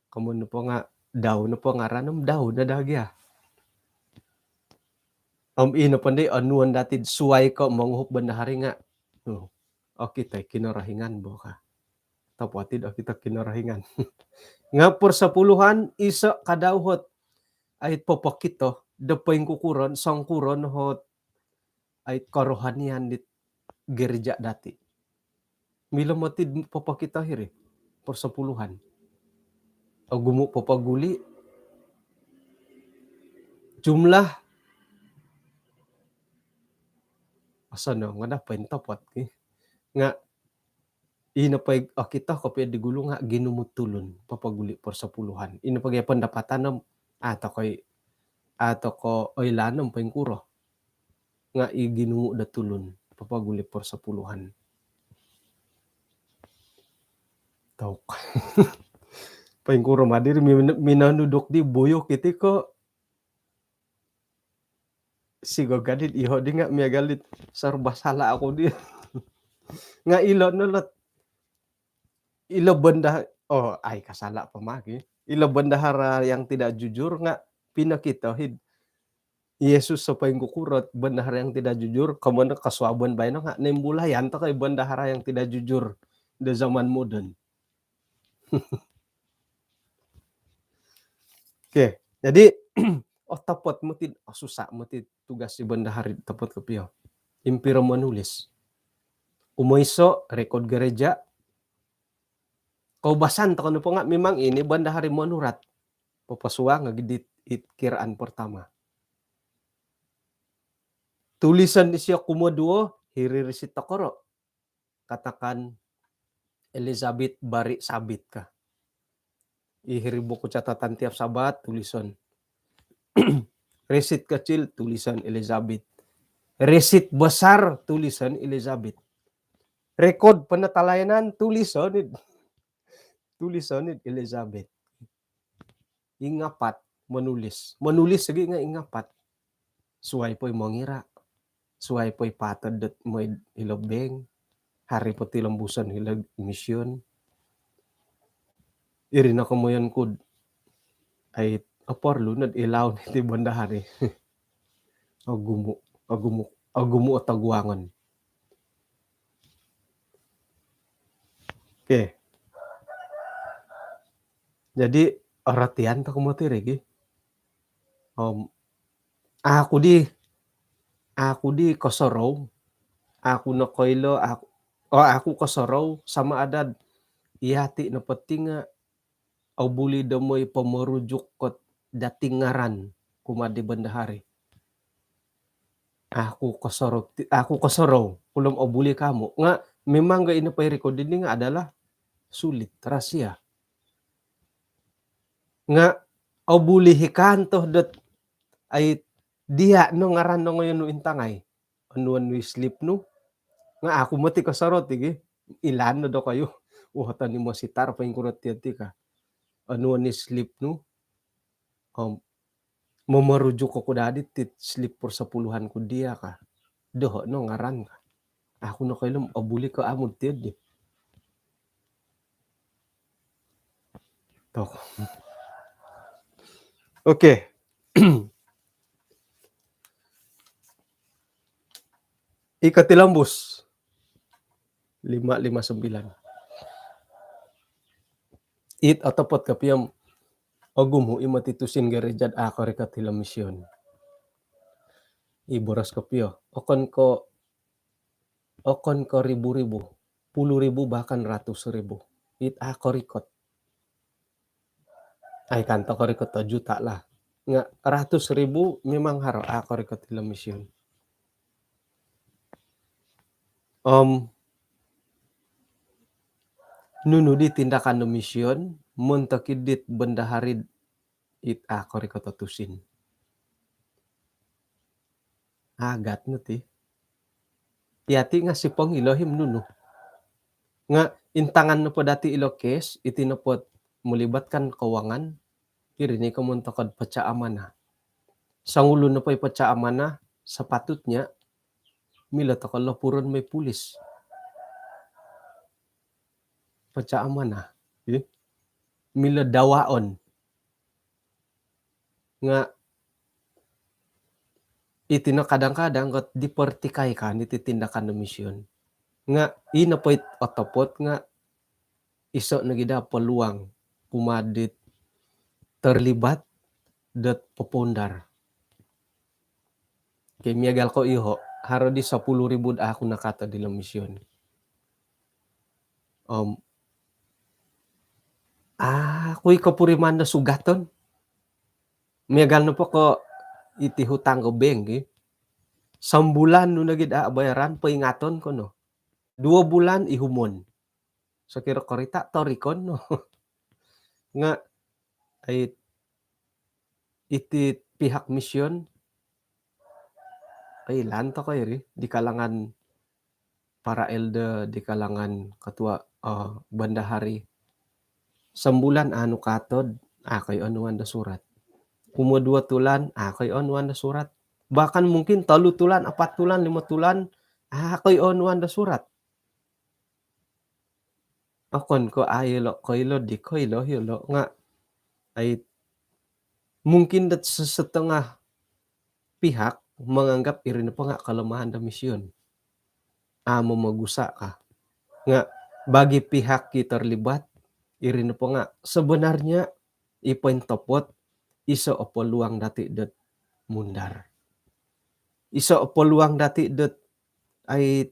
Komoyon nopo nga' dau nopo ngaran om dau no daa gia. Om ino pondi onuon dati'd suwai ko' monguhup bendahari nga', oh, okito i' Kinorohingan bo ka. Otopot i'd okito Kinorohingan. Nga' persepuluhan iso' kadau hot ai popokito do poingkukuron, songkuron hot ai kerohanian dit gereja dati'. Milo moti'd popokito hiri persepuluhan. Ogumu' popoguli', jumlah, osonong daa pointopot ki. Nga' ino po i' okito kopio di gulu nga' ginumu' tulun popoguli' persepuluhan. Ino po gia pendapatan om, ah, tokoi, ah, toko oilaan om poingkuro. Nga' i ginumu' do tulun popoguli' persepuluhan. Tok. Poingkuro ma diri min-, minonuduk di buyuk iti ko'. Sigog adi' iyoho' di nga' miagal dit serba salah aku di. Nga' ilo' no lot, ilo benda-, oh, ai kasala' po ma ki. Ilo bendahara yang tidak jujur nga' pinokito hid Yesus so poingkukuro bendahara yang tidak jujur, komoyon kosuabon baino nga' noimbulayan toko' i bendahara yang tidak jujur do zaman moden. Okey, jadi, oh, otopot moti, oh, osusa' moti tugas di bendahari, otopot kopio. Impiro monulis. Kumoiso, rekod gereja. Koubasan tokou nopo nga' memang ini bendahari monurat. Poposuang nogi dit, it kiraan pertama. Tulison disio kumoduo, hiri risit tokoro. Katakan Elizabeth Bari Sabit ka. I hiri buku catatan tiap Sabat, tulison. Risit kecil, tulison Elizabeth. Risit besar, tulison Elizabeth. Rekod penatalayanan, tulison id, tulison id Elizabeth. Ingapat, monulis. Monulis lagi nga' ingapat. Suai po i mongira'. Suai po i patod dot moi hilo bank. Haro po tilombuson hilo mision. Iri no komoyon ku'd ai, oporlu nod ilaun iti bendahari. Ogumu, ogumu, ogumu o toguangon. Okey. Jadi, orotian tokou moti ri gi. Om, aku di, aku di kosorou, aku nokoilo, aku, oh, aku kosorou sama ada'd iyati' nopo ti nga' obuli do moi pomorujuk kot dati ngaran kumaa di bendahari. Aku kosorou, aku kosorou, kulom obuli kamu. Nga' memang ga ino po i rekod dini nga' adalah sulit, rahasia. Nga' obuli hikan toh dot ai dia' no ngaran no ngoyon nu intangai. Onuan nu i slip nu. Nga' aku moti kosorou ti gi. Ilaan no dokoyu. Wah, tani mositar poingkuro ti ati ka. Onuan i slip nu. Om, momorujuk oku dadi tit slip persepuluhan ku dia ka. Doho' no ngaran ka. Aku nokoilo om obuli ko amu ti di. Tok. Okey. I kotilombus. Lima lima sembilan. It otopot kopio om ogumu i moti tusin gereja'd a' korikot hilo mision. I boros kopio. Okon ko, okon ko ribu-ribu. Puluh ribu bahkan ratus ribu. It a' korikot. Ai kan toko rikot o juta lah. Nga' ratus ribu memang haro a' korikot ilo mision. Om, nunu di tindakan do mision, montok id dit bendahari it a' korikot o tusin. Agat no ti. Iyati' nga' sipong ilo him nunu. Nga' intangan nopo dati' ilo kes, iti nopo melibatkan kewangan, iri ni komoyon toko'd pecah amanah. Songulun nopo i pecah amanah, sepatutnya milo toko lopuron moi pulis. Pecah amanah. Ih. Milo dawaon. Nga' iti no kadang-kadang kot dipertikaikan iti tindakan do mision. Nga' ino po it otopot nga' iso' nogi daa peluang kumaa dit terlibat dot popoundar. Okey, miagal ko' iyoho', haro di sepuluh ribu a' oku nakatod ilo mision. Om, a' oku i kopuriman do sugaton. Miagal nopo ko' iti hutang ko bank, eh. Sambulan nu nogi'd a' bayaran, poingaton ko no. Duo bulan, ihumon. Sokiro korita', torikon no. Nga', ai, iti pihak mision, ai, ilaan toko iri, di kalangan para elder, di kalangan ketua, eh, bendahari. Sambulan a' nu katod, a' ko i onuan do surat. Kumoduo tulan, a' ko i onuan do surat. Bahkan mungkin tolu tulan, apat tulan, limo tulan, a' ko i onuan do surat. Okon ko' a' iyolo' koilo di, koilo iyolo' nga', ai, mungkin dot sesetengah pihak menganggap iri nopo nga' kelemahan do mision. A' momogusa' ka. Nga' bagi pihak i terlibat, iri nopo nga' sebenarnya i pointopot, iso' o peluang dati' dot mundar. Iso' o peluang dati' dot, ai,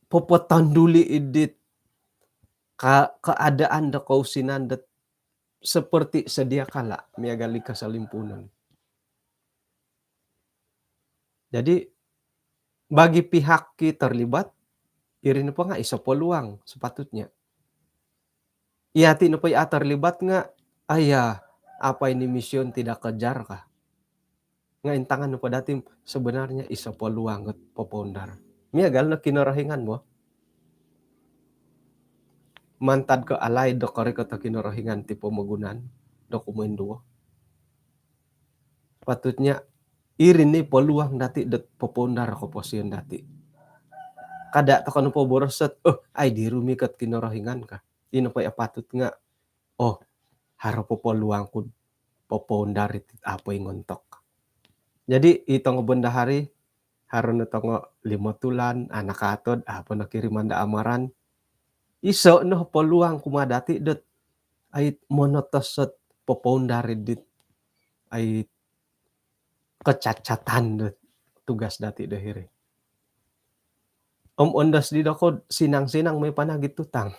popotonduli' idit ka-, keadaan do kousinan dot seperti sedia kala miagal di kasalimpunon. Jadi, bagi pihak ki terlibat, iri nopo nga' iso peluang sepatutnya. Iyati' nopo i a terlibat nga', "Ayah, apa ini mission tidak kejar kah?" Nga' intangan nopo dati' sebenarnya iso peluang ot popoundar. Miagal no Kinorohingan bo. Mantad ko alaid do korikot o Kinorohingan ti pomogunan do kumoinduo. Patutnya iri ni peluang dati' dot popoundar o koposion dati'. Kada' toko nopo boros ot, "Oh, ai di rumikot Kinorohingan," ka. Ino po i apatut nga', "Oh, haro po peluang ku popoundar iti apo ingontok." Jadi, i tongo bendahari, haro no tongo limo tulan, a nakatod, a po nokiriman do amaran. Iso no peluang kumaa dati' dot, ai, monotos ot popoundar idit, ai, kecacatan dot tugas dati' do hiri. Om ondos di dokoyu sinang-sinang moi panagit tutang.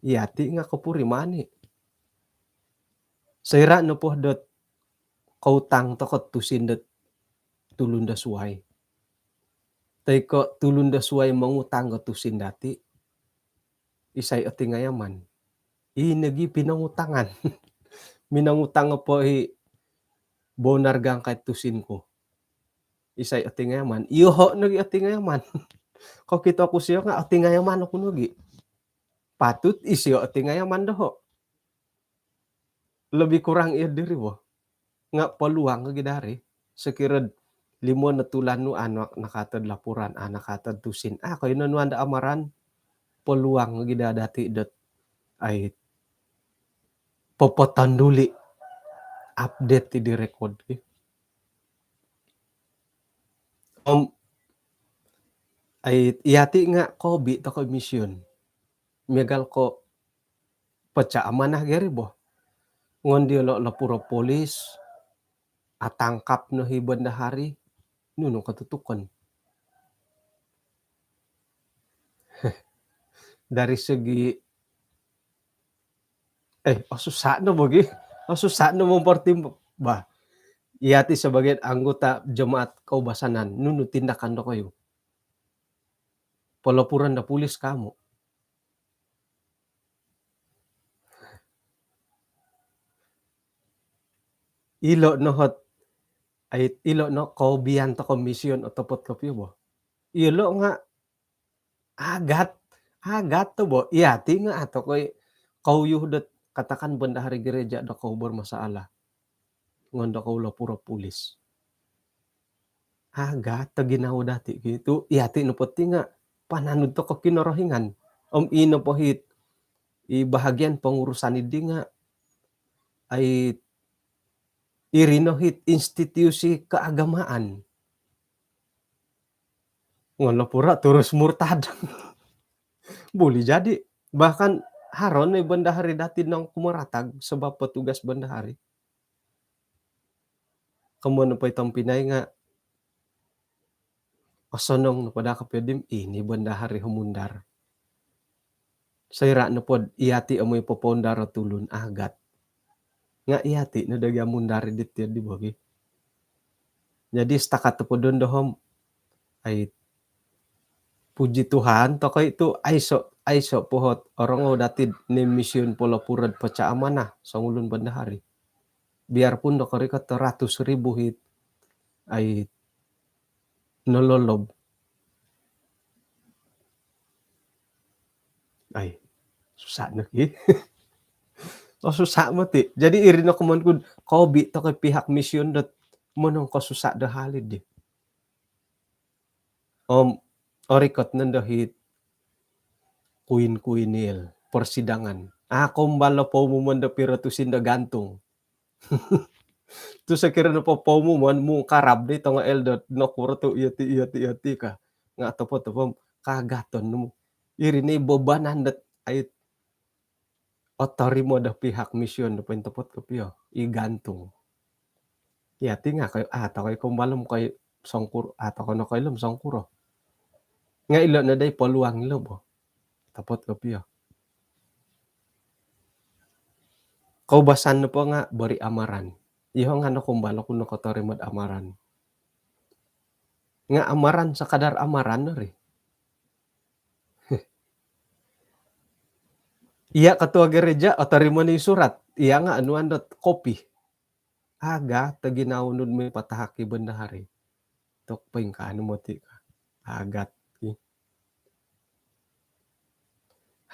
Iyati' nga' kopuriman i'. Soira' nopo dot koutang toko tusin dot tulun do suwai, toi ko' tulun do suwai mongutang ko tusin dati', isai otingayaman? I nogi pinongutangan. Minongutang po i Bonar Gangkai tusin ku. Isai otingayaman? Iyoho' nogi otingayaman. Kokito ku sio nga' otingayaman oku nogi. Patut isio otingayaman doho'. Lebih kurang iyo diri bo. Nga' peluang gi dari. Sokiro limo no tulan nu a nakatod laporan, a nakatod tusin, a koinonuan do amaran, peluang gi daa dati' dot, ai, popotonduli', update di rekod ki. Om, ai, iyati' nga' kobi toko mission. Miagal ko pecah amanah gari bo. Ngon diolo' lapor o polis, atangkap no hi bendahari, nunu kotutukon? Dari segi, eh, osusa' no bo gi. Osusa' no mempertimbang. Bah, iyati' sebagai anggota jemaat koubasanan, nunu tindakan dokoyu? Polopuron do polis kamu. Ilo' no hot, ai, ilo' no kobian toko mission otopot kopio bo. Ilo' nga' agat, agat to bo. Iyati' nga' a toko i kouyuh dot, katakan bendahari gereja dokoyu bermasalah. Ngon dokoyu lapor o polis. Agat o ginawo dati' ki tu', iyati' nopo ti nga' pananud toko Kinorohingan. Om ino po hit, i bahagian pengurusan iddi nga', ai, iri no hit institusi keagamaan. Ngon lapor o terus murtad. Boleh jadi. Bahkan haro no i bendahari dati' nung kumaratag sebab petugas bendahari. Komoyon nopo i tompinai nga' osonong nopo daa kopio di om, ini bendahari humundar. Soira' nopod iyati' o moi popoundar o tulun, agat. Nga' iyati' no do gi amundar idit iyo di bo gi. Jadi setakat topodon doho' om, ai, puji Tuhan, toko i tu' aiso', aiso' po hot orongou dati'd ni mission polopuro'd pecah amanah songulun bendahari. Biarpun do korikot do ratus ribu hit, ai, nololob. Ai, susa' no ki. Oh, susa' moti. Jadi iri no komoyon ku'd kobi toko i pihak mission dot monongkosusa' do hal iddi. Om orikot nondo hit kuin-kuinil, persidangan. A, kombal o poumumon do piro tusin do gantung. Tu' sokiro nopo poumumon, mungkarab di tongo elder, nokuro tu' iyo ti, iyo ti, iyo ti ka. Nga' topo-topo kaagaton nu. Iri ni bobanan dot, ai, otorimo do pihak mission do pointopot kopio, i gantung. Iyati' nga' koi, a, toko i kombal om koi songkur-, a, toko no koilo om songkuro. Nga' ilo' no dai peluang ilo' bo. Otopot kopio. Koubasan nopo nga' beri amaran. Iyoho' nga' nokumbal oku nokotorimo'd amaran. Nga' amaran, sekadar amaran no ri. Iya, ketua gereja, otorimo ni surat. Iya nga' onuan dot kopi. Agat o ginawo nu'd moi patahak i bendahari. Tok poingkaa no moti ka. Agat i.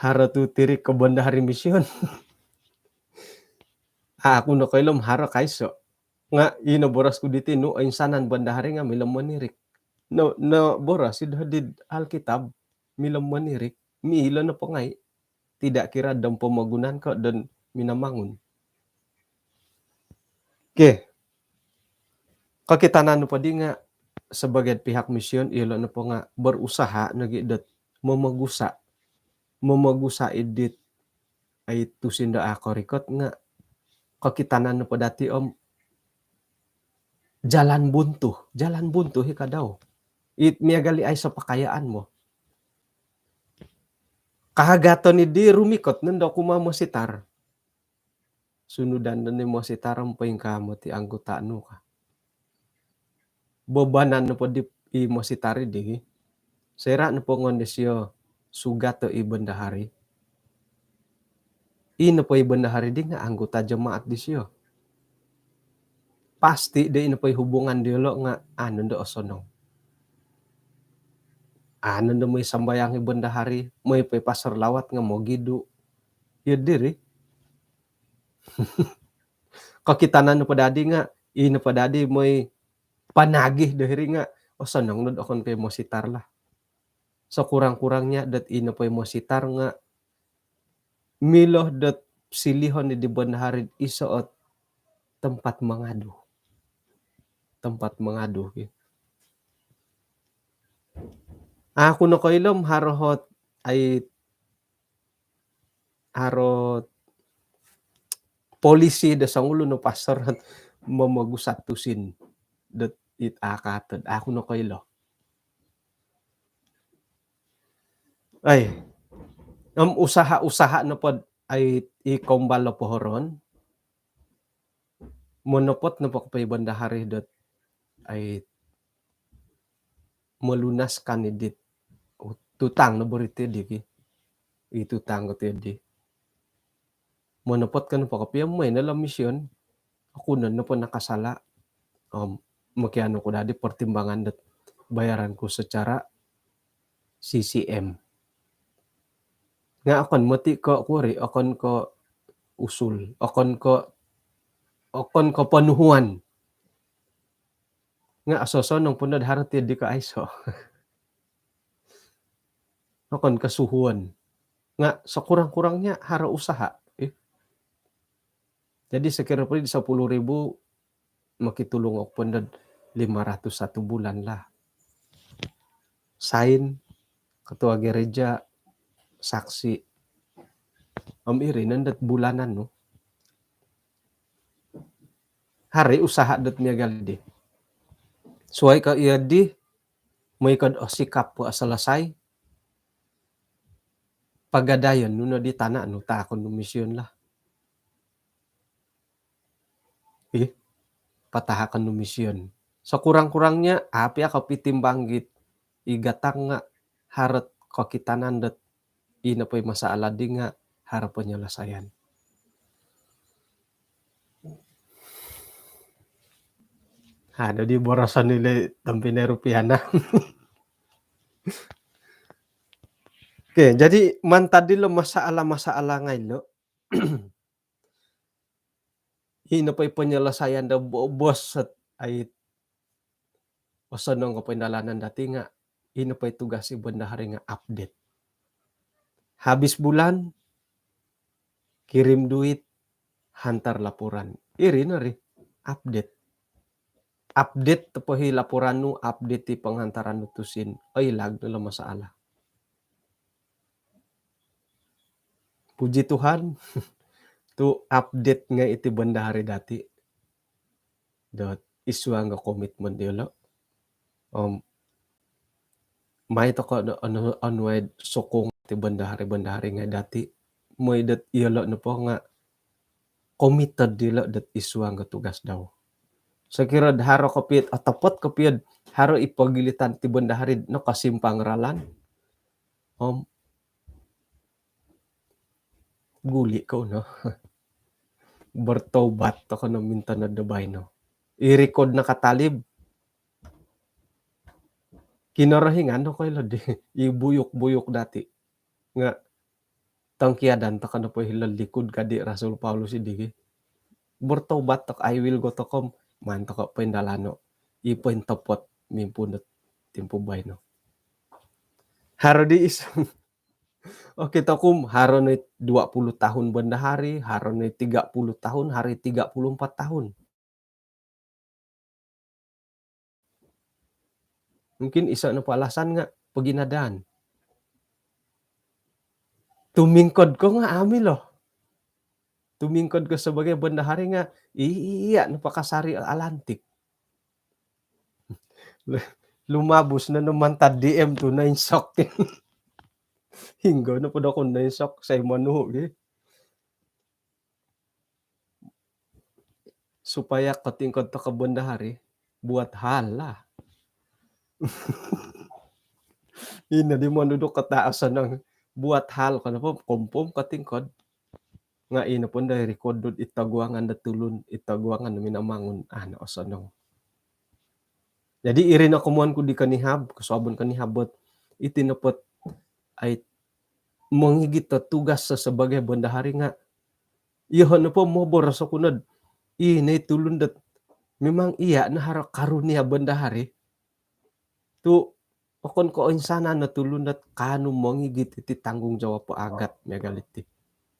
Haro tu tirik ko bendahari mision. Aku nokoilo om haro kaiso. Nga' ino boros ku diti nu, oinsanan bendahari nga' milo monirik. No, no boros id hodi'd Alkitab, milo monirik, milo nopo ngai'. Tidak kira dom pomogunan ko don Minamangun. Okey. Kokitanan nopo di nga' sebagai pihak mision, iyolo' nopo nga' berusaha nogi dot momogusa. Momogusa idit ai tusin do a' korikot nga' kokitanan nopo dati om jalan buntu, jalan buntu i kadau. It miagal i aiso pakayaan mo. Kahagaton iddi rumikot nondo kumaa mositar. Sunudan nondo i mositar om poingkaa moti anggota nu ka. Bobanan nopo di i mositar iddi. Soira' nopo ngoyon disio sugato i bendahari, i nopo i bendahari di nga' anggota jemaat disio. Pasti di i nopo i hubungan diolo' nga' a' nondo osonong. A' nondo moi sambayang i bendahari, moi po i pastor lawat nga' mogidu. Iyo diri. Kokitanan nopo dadi nga', i nopo dadi moi panagih do hiri nga', osonong nod okon ko i mositar lah. Sekurang-kurangnya dot i nopo i mositar nga' milo dot silihon di bendahari iso ot tempat mengadu. Tempat mengadu, ki. Aku nokoilo om haro ot ai haro polisi do songulun o pastor momogusa tusin dot it a' kaatod. Aku nokoilo. Ai, om usaha-usaha nopo ai i kombal o pohoroon, monopot nopo kopio i bendahari dot ai melunaskan idit tutang no bo ri ti di, ki. I tutang ko ti di. Monopot ko nopo kopio, moi no lo mision. Oku no nopo nakasala'. Om mokianu ku dadi pertimbangan dot bayaran ku secara C C M. Nga' okon moti ko kuo ri, okon ko usul, okon ko, okon ko ponuhuan. Nga' sosonong po nod haro ti di ko aiso. Okon ko suhuon. Nga' sekurang-kurangnya haro usaha, eh. Jadi sekira po di sepuluh ribu, mokitulung oku po nod lima ratus satu bulan lah. Sain, ketua gereja, saksi. Om iri nondo bulanan nu. Haro usaha dot miagal di. Suai ko iyo di, moi ko do osikap po selesai, pagadayon nu no di tana' nu, taakon nu mision lah. Ih, patahakon nu mision. Sekurang-kurangnya a' pia kopitimbang git i gatang nga' haro ot kokitanan dot i nopo i masalah di nga' haro penyelesaian. Ha, jadi boroson ilo tompinai Rupiana. Okey, jadi mantad dilo masalah-masalah ngai' lo, i nopo i penyelesaian do bo-, bos ot ai osonong ko poindalanan dati nga' i nopo i tugas i bendahari nga' update. Habis bulan, kirim duit, hantar laporan. Iri no ri, update. Update po i laporan nu, update i penghantaran nu tusin. Oilag no lo masalah. Puji Tuhan, tu update ngai' iti bendahari dati dot id suang do komitmen diolo. Om Mai toko' no onu, onuai sokong ti bendahari-bendahari ngai' dati'. Moi dot iyolo' nopo nga' committed dilo' dot isuang ko tugas dau. Sokiro haro kopio'd, otopot kopio'd haro i pogilitan ti bendahari nokosimpang ralan, om guli' kou no. Bertobat toko' no mintonod do baino. I rekod nakatalib, Kinorohingan no koilo di, i buyuk-buyuk dati'. Nga' tongkiadan toko' nopo hilo'd likud kadi Rasul Paulus iddi gi. Bertobat toko', I will go toko', maan toko' poindalano' i pointopot mimpuun dot timpu baino. Haro di iso. Okito ku, haro no i dua puluh tahun bendahari, haro no i tiga puluh tahun, haro i tiga puluh empat tahun. Mungkin iso' nopo alasan nga' poginadaan. Tumingkod ko nga' amu' ilo. Tumingkod ko sebagai bendahari nga' iya' nopo kasari alantik. Lumabus no no mantad D M tu noinsok. Hinggo nopo do ko noinsok, sai monuhu' gi. Supaya kotingkod toko' bendahari, buat hal lah. Ino di monuduk kota osonong. Buat hal, kenapa kompom kotingkod? Nga' ino pun dari kodut id toguangan do tulun, id toguangan do Minamangun, ano osonong. Jadi iri no komoyon ku di konihab, kosuabon konihab bot, iti nopo't ai mongigit do tugas sebagai bendahari nga' iyoho' nopo moboros oku nod, ino i tulun dot memang iya' no haro karunia bendahari. Tu' okon ko' insanan no tulun dot kaanu mongigit iti tanggungjawab po agat miagal iti.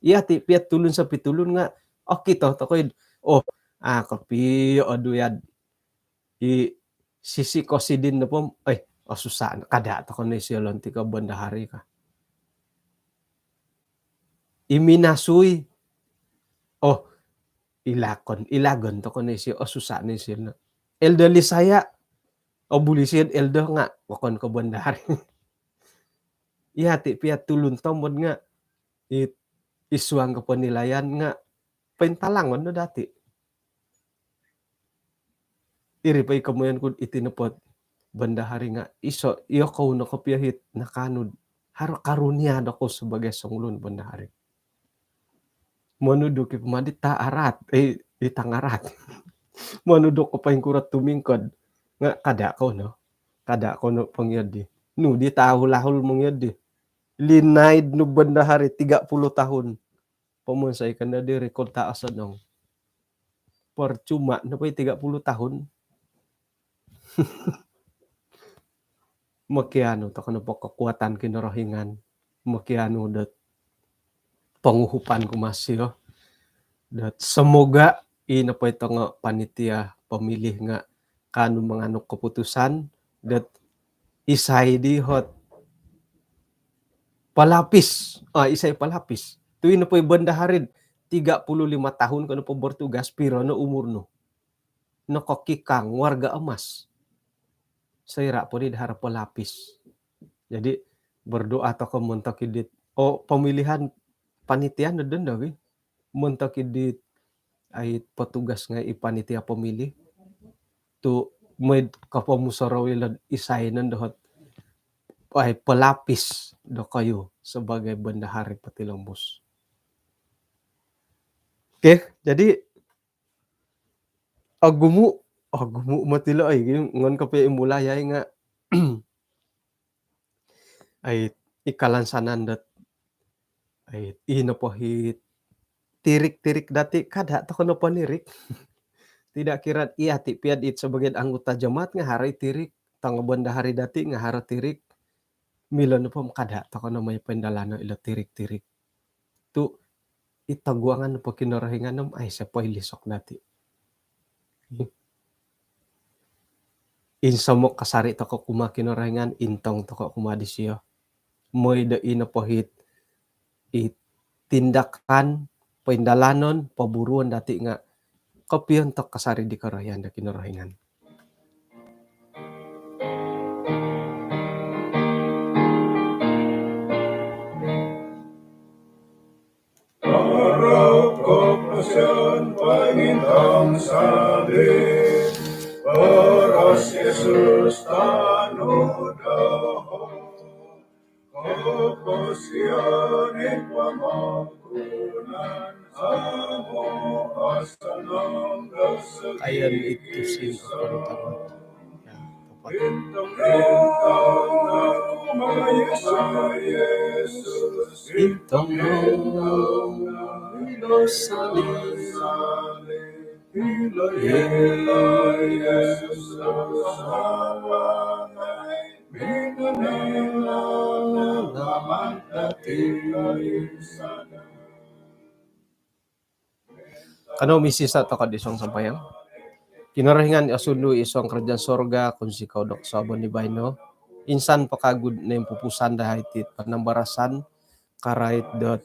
Iya' ti piya tulun sopi tulun nga' okito toko' id, oh, a' kopio odu yad i sisi kosidin nopo, eh, osusa' no, kada' toko' no isio lonti ko bendahari ka. I minasui, oh, ilakon, ilagon toko' no isio, osusa' no isio no. Elder Lisaya, obuli isio elder nga' okon ko bendahari. Iya' ti piya tulun tomod nga' i, isuang ko penilaian nga' pointalangon no dati'. Iri po i komoyon ku'd iti nopo't bendahari nga' iso' iyokou no kopio hit nakaanu'd haro karunia dokou sebagai songulun bendahari. Monuduk i pama di tangaraat, eh, di tangaraat. Monuduk ko poingkuro tumingkod nga' kada' kou no. Kada' kou no pongioddi. Nu di tahul-ahul mongioddi. Linaid nu bendahari tiga puluh tahun. Pomonsoi ko no di rekod ta osonong. Percuma nopo i tiga puluh tahun. Mokianu toko' nopo kekuatan Kinorohingan. Mokianu dot ponguhupan kumaa sio. Dot semoga i nopo i tongo panitia pemilih nga' kaanu manganuk keputusan dot isai di hot pelapis. Ah, isai pelapis. Tu' i nopo i bendahari'd tiga puluh lima tahun ko nopo bertugas, piro no umur nu? Nokokikang, warga emas. Soira' po di haro pelapis. Jadi, berdoa toko' montok id dit, oh, pemilihan panitia no dondo gi. Montok id dit ai petugas ngai' i panitia pemilih. Tu' moi'd kopomusorou ilo'd isai nondo hot ai pelapis dokoyu sebagai bendahari potilombus. Okey, jadi ogumu', ogumu' moti ilo, oi, ngon kopio i mulai ai nga' ai, i kalansanan dot, ai, i nopo hit tirik-tirik dati' kada' toko' nopo nirik. Tidak kira iya ti piya dit sebagai anggota jemaat nga' haro i tirik, tongo bendahari dati' nga' haro tirik. Milo nopo kada' toko' no mai poindalano' ilo tirik-tirik. Tu' i toguangan nopo Kinorohingan om aiso poilisok dati'. Insomok kasari' toko' kumaa Kinorohingan, intong toko' kumaa disio. Moi do i nopo hit, i tindakan, poindalanon, poburuon dati' nga' kopiontok kasari' di korohian do Kinorohingan. Ang salib, boros Yesus tanud doho. Koposion id pomogunan, amu asanang do segi. Ayan itu sin. Bintang, Yesus, bintang, Yesus, bintang, Yesus. Kanou misisa' toko' id suang sambayang. Kinorohingan i osundu id suang karajaan sorga, kounsikou do kosuabon di baino. Insan po kagu' noimpupusan dahai iti panambarasan, karait dot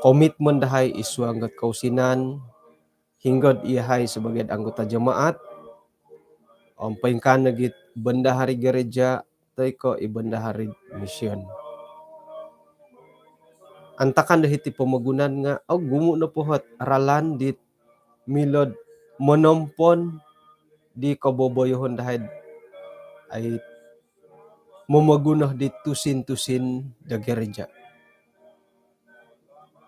komitmen dahai id suang dot kousinan, hinggod iyahai sabagai anggota jemaat, om poingkaa nogi' bendahari gereja, toi ko' i bendahari mision. Antakan do hiti pomogunan nga' ogumu' nopo ot ralan dit milo'd monompon di koboboyoon dahai'd ai momoguno di tusin-tusin do gereja.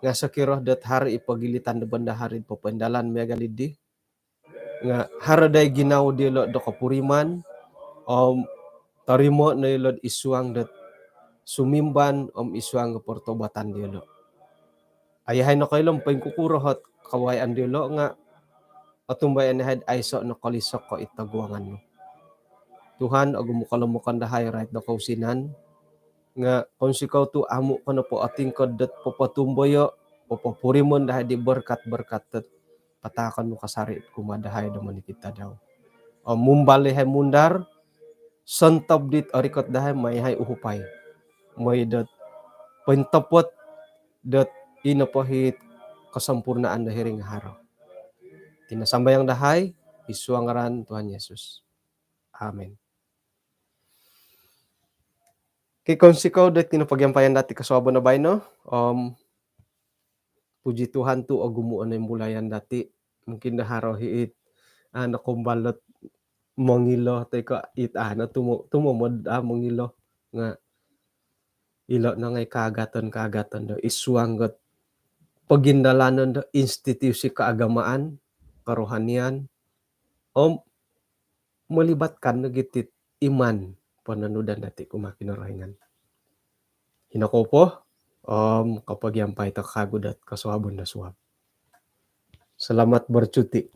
Nga' sokiro dot haro i pogilitan do bendahari'd popoindalan miagal iddi, nga' haro daa i ginawo diyolo' do kopuriman, om torimo' no iyolo'd id suang dot sumimban, om id suang do portobatan diyolo'. Iyahai nokoilo om poingkukuro ot kawayaan diyolo' nga' otumbayaan iyahai'd aiso' no kolisok ko' id toguangan nu. Tuhan, ogumu' kolomokon dahai rait do kousinan, nga' kounsikou tu' amu' ko nopo otingkod dot popotumboyo', popopurimon dahai di berkat-berkat dot pataakon nu kasari' kumaa dahai do monikid tadau. Om mumbal iyahai mundar, sontob dit orikot dahai, mai iyahai uhupai. Moi dot pointopot dot i nopo it kosompurnaan do hiri nga' haro. Iti no sambayang dahai id suang ngaran Tuhan Yesus. Amin. Okey, kounsikou dot iti no pogiampayan dati' kosuabon do baino. Om puji Tuhan tu' ogumu' o noimbulayan dati'. Mungkin do haro it, a, nokoumbal dot mongilo toi ko' it, a, no tumo-, tumomod, a, mongilo. Nga' ilo' no ngai' kaagaton-kaagaton do id suang dot pogindalanon do institusi keagamaan, kerohanian, om melibatkan nogi' iti iman pononudan dati' kumaa Kinorohingan. Ino kou po, om kopogiampai toko' kagu' dot kosuabon do suab. Selamat bercuti.